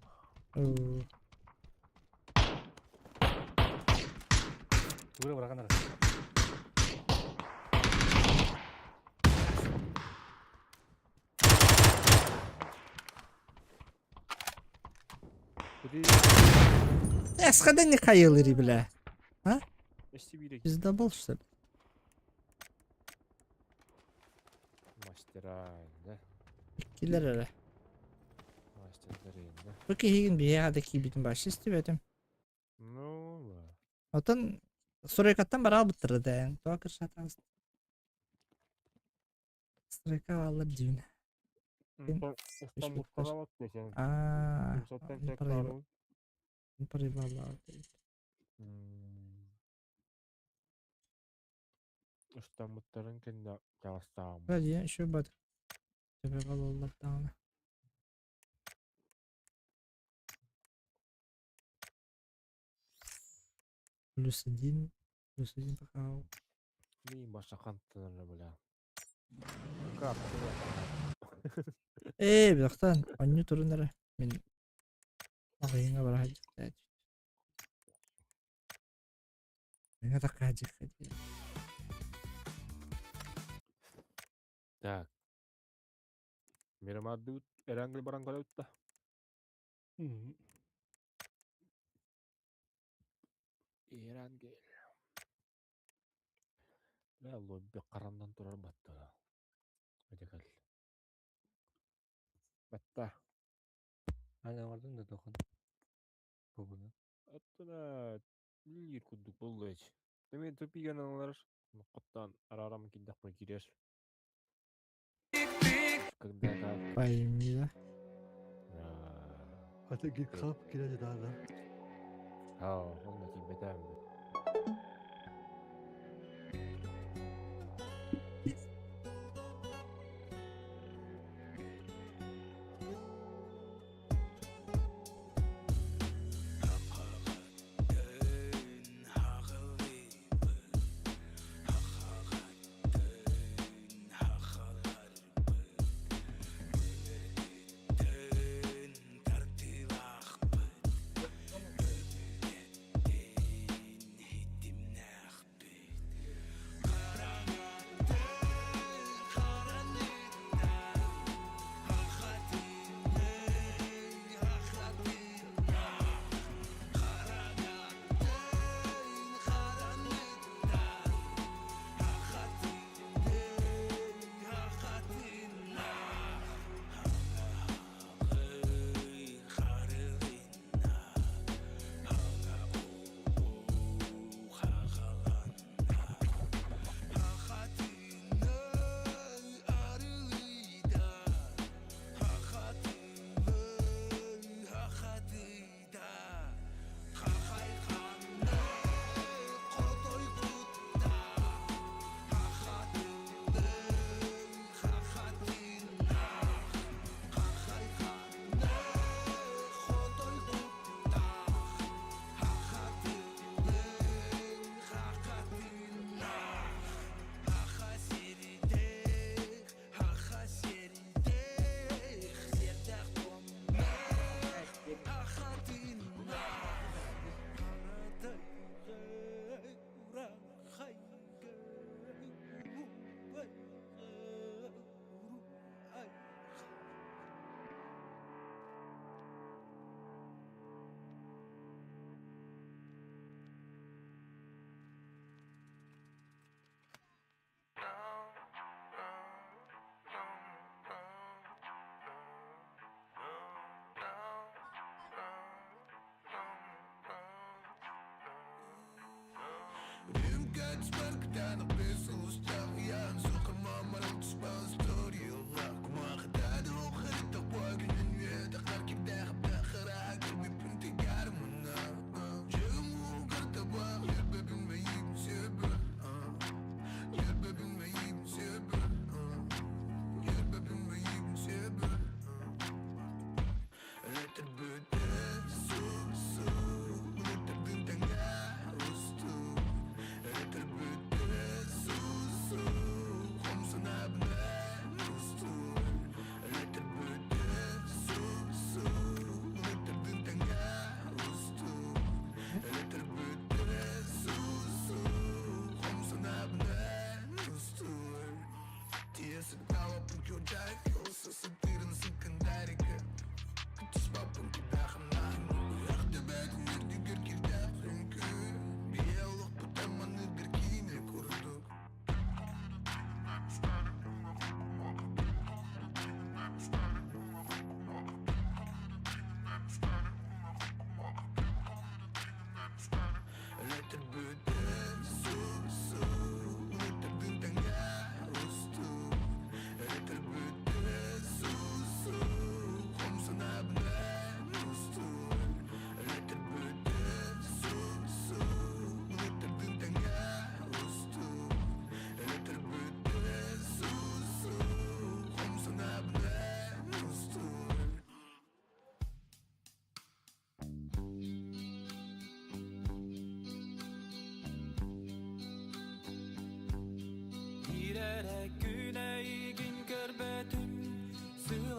Тугура бырахан ара. Эсхада не хайылыри, бля. А? Пиздобол, что ли? Мастера, да? Килер эрэ. Мастердары, да? Бу киһигин биһиэхэ да киирбитин башы истибэтим. Ну, ла. Отон стройкаттан бара албыттара да. Тоҕо кыршатаҕыс. Стройка аллар дьиҥ. Устан бухталабат десен. Аа, Умсаттан тектарым. проебала. Устан буттарын кэннэ таҕыстаҕым. Ради еще бат. Тебе балалар даҕаны. Плюс один пока. Мин баша хантанар бля. Как? Ээ, бирахтан, онню турун эрэ. Мин аҕыйыҥа бара сылдьыбыт. Миҥа такаадьык. Так. Мирамаддыбыт эрэнгил баран көрөбүт да. Эрангел. Бля, лобби харандан турар батта. Өтекел. Батта. Ана оҥордуҥ да тохон. Бу буну. Аттана лир курдук болду эч. Деме тупиган алар. Коттан арарам киддах кирер. Когда как. Пойми, да? Ата гикхап кирэ да. Аа, онно тиийбэтээм.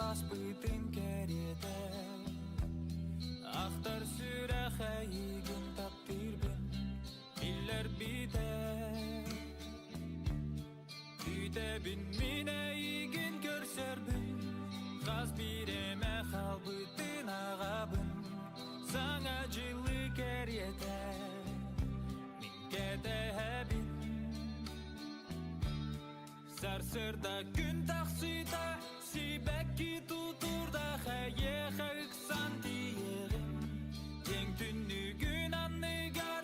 ааспытын кэриэтэ Ахтар сүрэх эйигин таптыырбын биллэрбитэ Күүтэбин мин эйигин көрсөрбүн Хас бииримэ хаалбытын аҕабын Саҥа дьылы кэриэтэ Мин кэтэһэбин Сарсыарда күн тахсыыта Сибэкки тутуурдаах эйиэхэ ыксан тиийэҕин Дьиҥ түннүгүн анныгар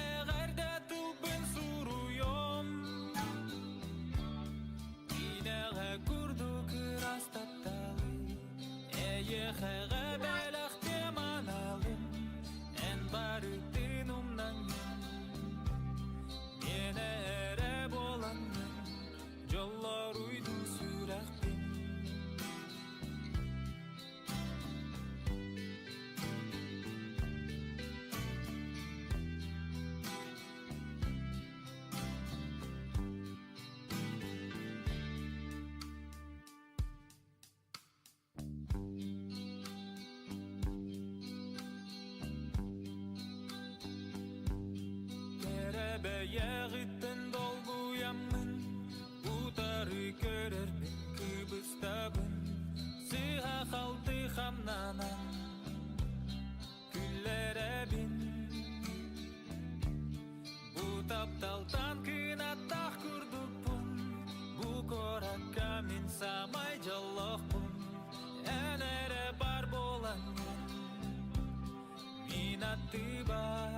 эҕэрдэ тылбын суруйуом Киинэҕэ курдук ыраас тапталы Эйиэхэҕэ бэлэхтиэм аналым Эн барытын умнаҥҥын Миэнэ эрэ буолаҥҥын Дьоллоруйдуу сүрэхпин Кэрэ бэйэҕиттэн долгуйаммын Утары көрөрбүн кыбыстабын Сыыһа-халты хамнанан күллэрэбин Бу тапталтан кынаттаах курдукпун Бу куоракка мин саамай дьоллоохпун Эн эрэ бар буолаҥҥын мин аттыбар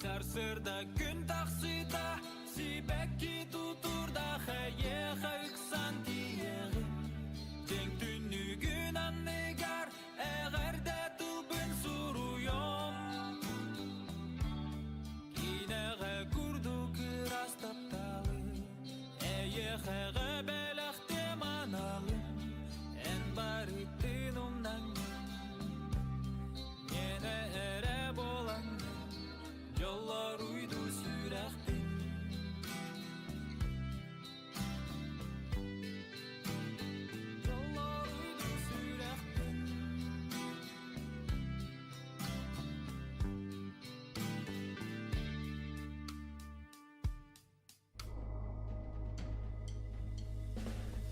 Сарсыарда күн тахсыыта сибэкки тутуурдаах эйиэхэ ыксан тиийэҕин Дьиҥ түннүгүн анныгар эҕэрдэ тылбын суруйуом Киинэҕэ курдук ыраас тапталы эйиэхэҕэ бэлэхтиэм аналым Эн барытын умнаҥҥын Миэнэ эрэ буолаҥҥын дьоллоруйдуу сүрэхпин Дьоллоруйдуу сүрэхпин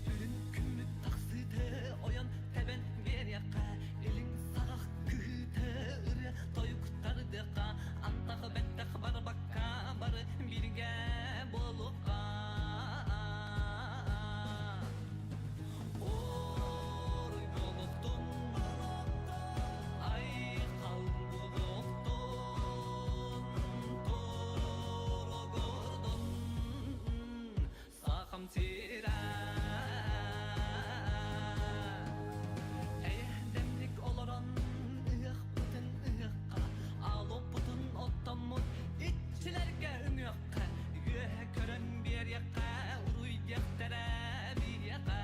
Сүрүн күммүт тахсыыта ойон тэбэн биэриэххэ, илин саҕах кыһыыта ырыа тойук тардыахха, аттах бэттэх барбакка бары бииргэ буолуохха. Ооруй буолуохтун, айхал буолуохтун, туругурдун Сахам сирэ Эйэхтэмник олорон ыһыахпытын ыһыахха, алоппутун оттоммут иччилэргэ үҥүөххэ, үөһэ көрөн биэриэххэ, уруйдиэхтэрэ биһиэхэ.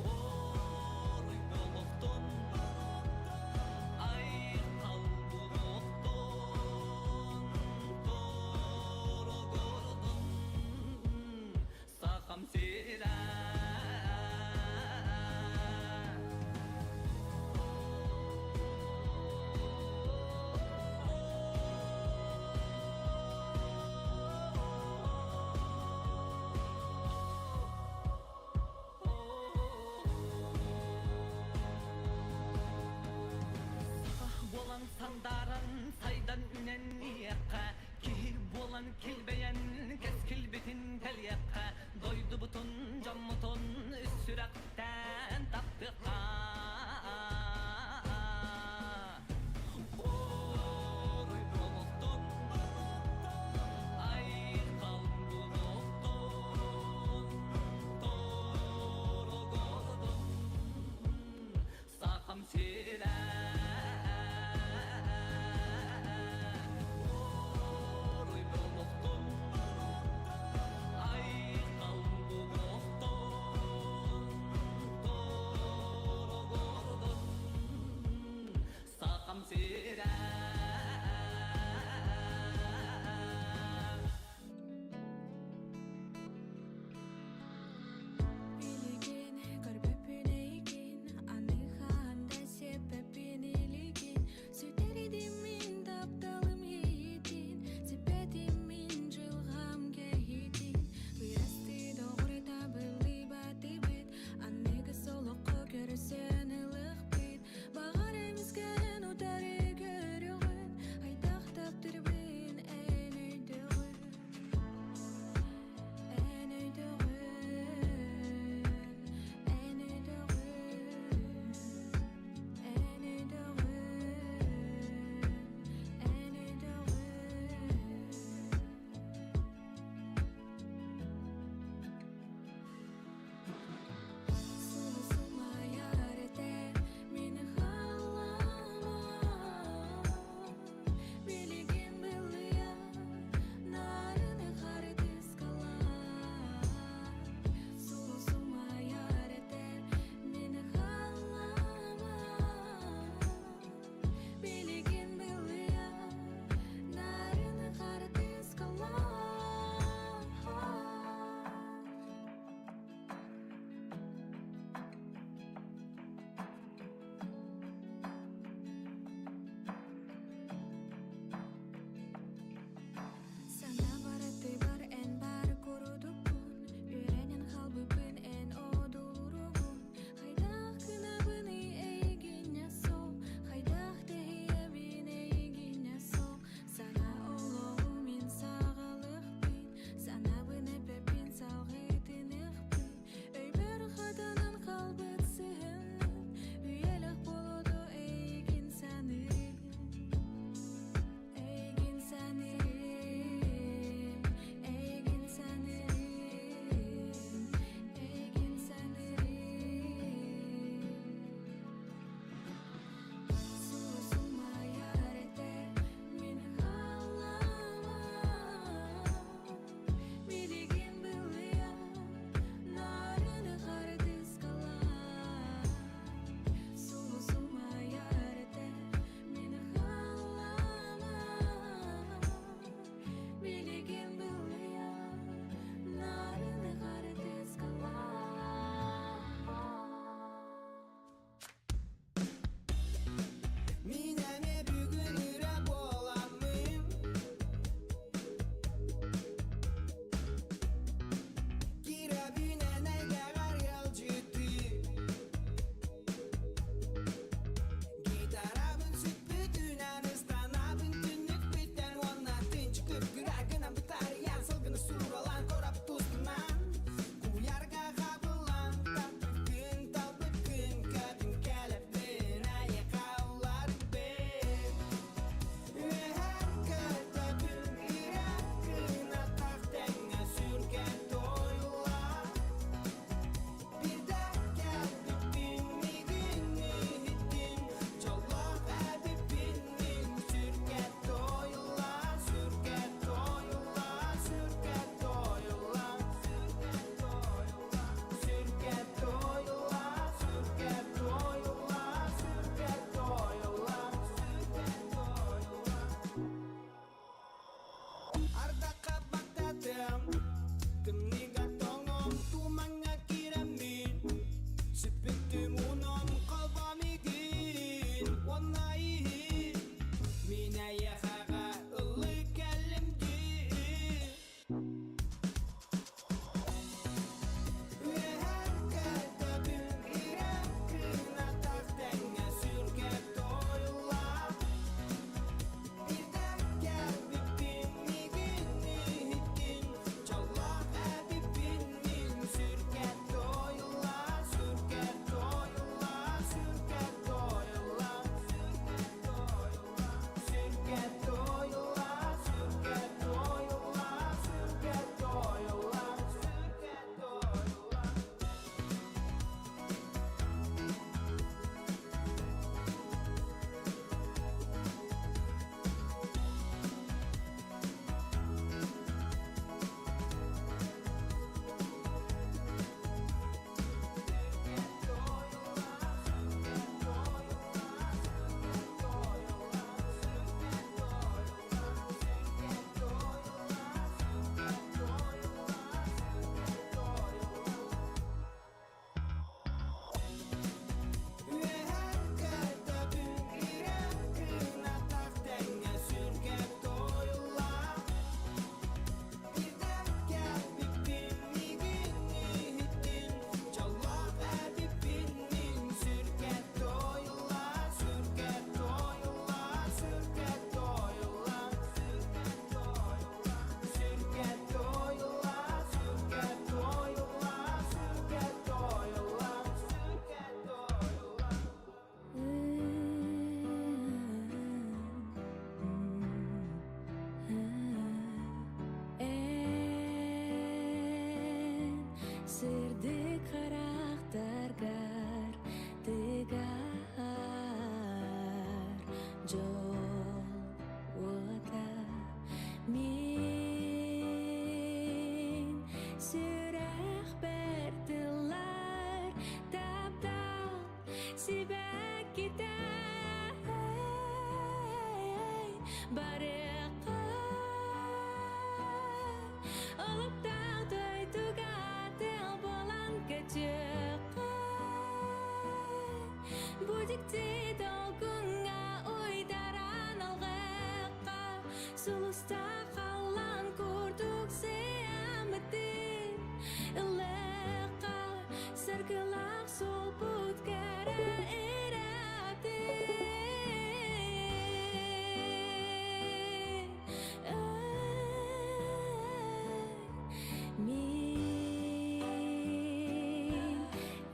Оруй буолуохтун, айхал буолуохтун, туругурдун Сахам сирэ. Саха буолан сандааран сайдан үнэн иэххэ, киһи буолан килбэйэн кэскилбитин тэлиэххэ, дойдубутун, дьоммутун үс сүрэхтэн таптыахха. Ой, буолуохтун, айхал буолуохтун, туругурдун Сахам сирэ. Ой, буолуохтун, Тымныга тоҥон тумаҥҥа киирэммин Сүппүтүм унон холбоом игин Уонна иһин Мин эйиэхэҕэ ыллыы кэллим дии Үөһэ көтөбүн ирэ кынатах тэҥҥэ сүргэ тойулла Биирдэ кэлбиппин миигин иһиттин Дьоллоох эбиппин мин сүргэ тойулла Сүргэ тойулла сүргэ тойулла Сүргэ тойулла сүргэ тойулла сүргэ тойулла сүргэ тойулла Үөһэ көтөбүн ирэ кынатах тэҥҥэ сүргэ тойулла Биирдэ кэлбиппин миигин иһиттин Дьоллоох эбиппин мин сүргэ тойулла Сүргэ тойулла сүргэ тойулла Сүргэ тойулла сүргэ тойулла сүргэ тойулла сүргэ тойулла Эн сырдык харахтаргар тыгар дьол уота мин сүрэхпэр тыллар таптал сибэккитэ барыахха олуктаах дойдуга тыл буолан көтүөххэ бу дьикти долгуҥҥа уйдаран алгыахха сулустаах халлаан курдук сыаммытын ылыахха саргылаах суолбут кэрэ ырыатын Мин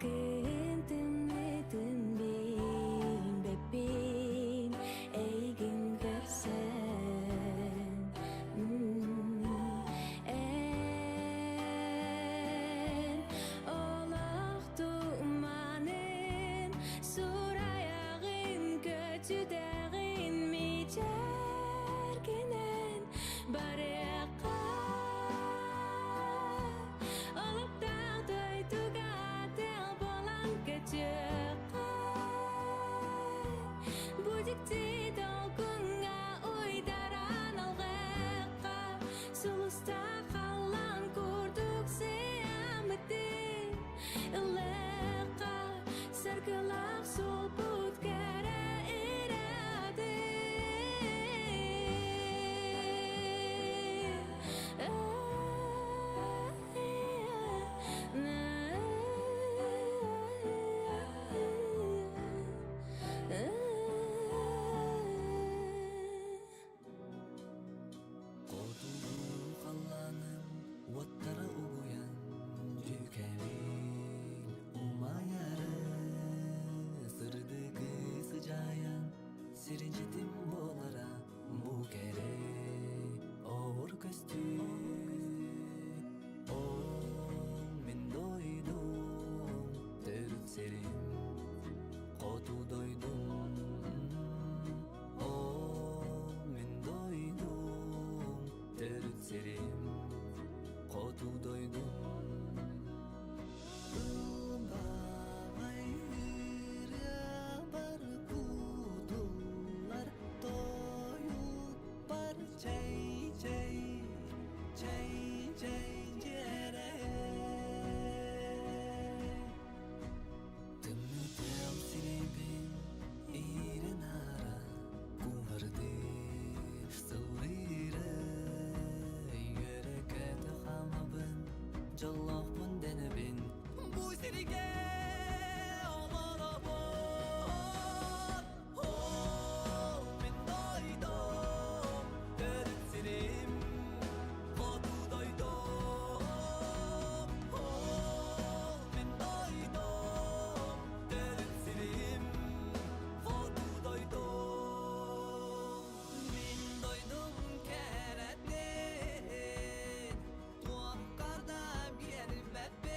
күн тымныытын билбэппин эйигин көрсөн Эн олох туманын сурайаҕын көтүтэҕин мичээргинэн барыахха олуктаах дойдуга тыл буолан көтүөххэ бу дьикти долгуҥҥа уйдаран алгыахха сулустаах халлаан курдук сыаммытын ылыахха саргылаах суолбут кэрэ ырыатын Хотугу халлааным уоттара угуйан дьүкэбил умайары сырдыгы сыдьаайан сирдьитим буолара бу кэрэ оор көстүү Ол мин дойдум төрүт сирим хоту дойдум Ол мин дойдум төрүт сирим хоту дойдум Ылбаҕай ырыабар кутуллар тойукпар чэй чэй чэй чэй Бииргэ олоробут. Ол мин дойдум, төрүт сирим, хоту дойдум. Ол мин дойдум, төрүт сирим, хоту дойдум. Мин дойдум кэрэтин, туохха да биэрбэппин.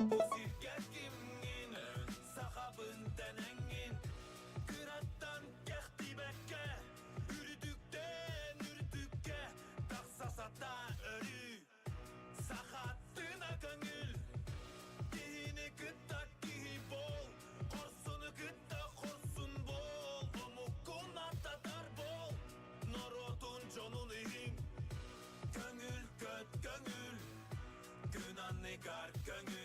Бу сиргэ кимҥин, сахабын дэнэҥҥин, кыраттан кэхтибэккэ, үрдүктэн үрдүккэ тахса сатаа өрүү. Сахаттына көҥүл, киһини кытта киһи буол, хорсуну кытта хорсун буол, омуккун аттатар буол, норуотун дьонун иһин. Көҥүл көт көҥүл, күн анныгар көҥүл.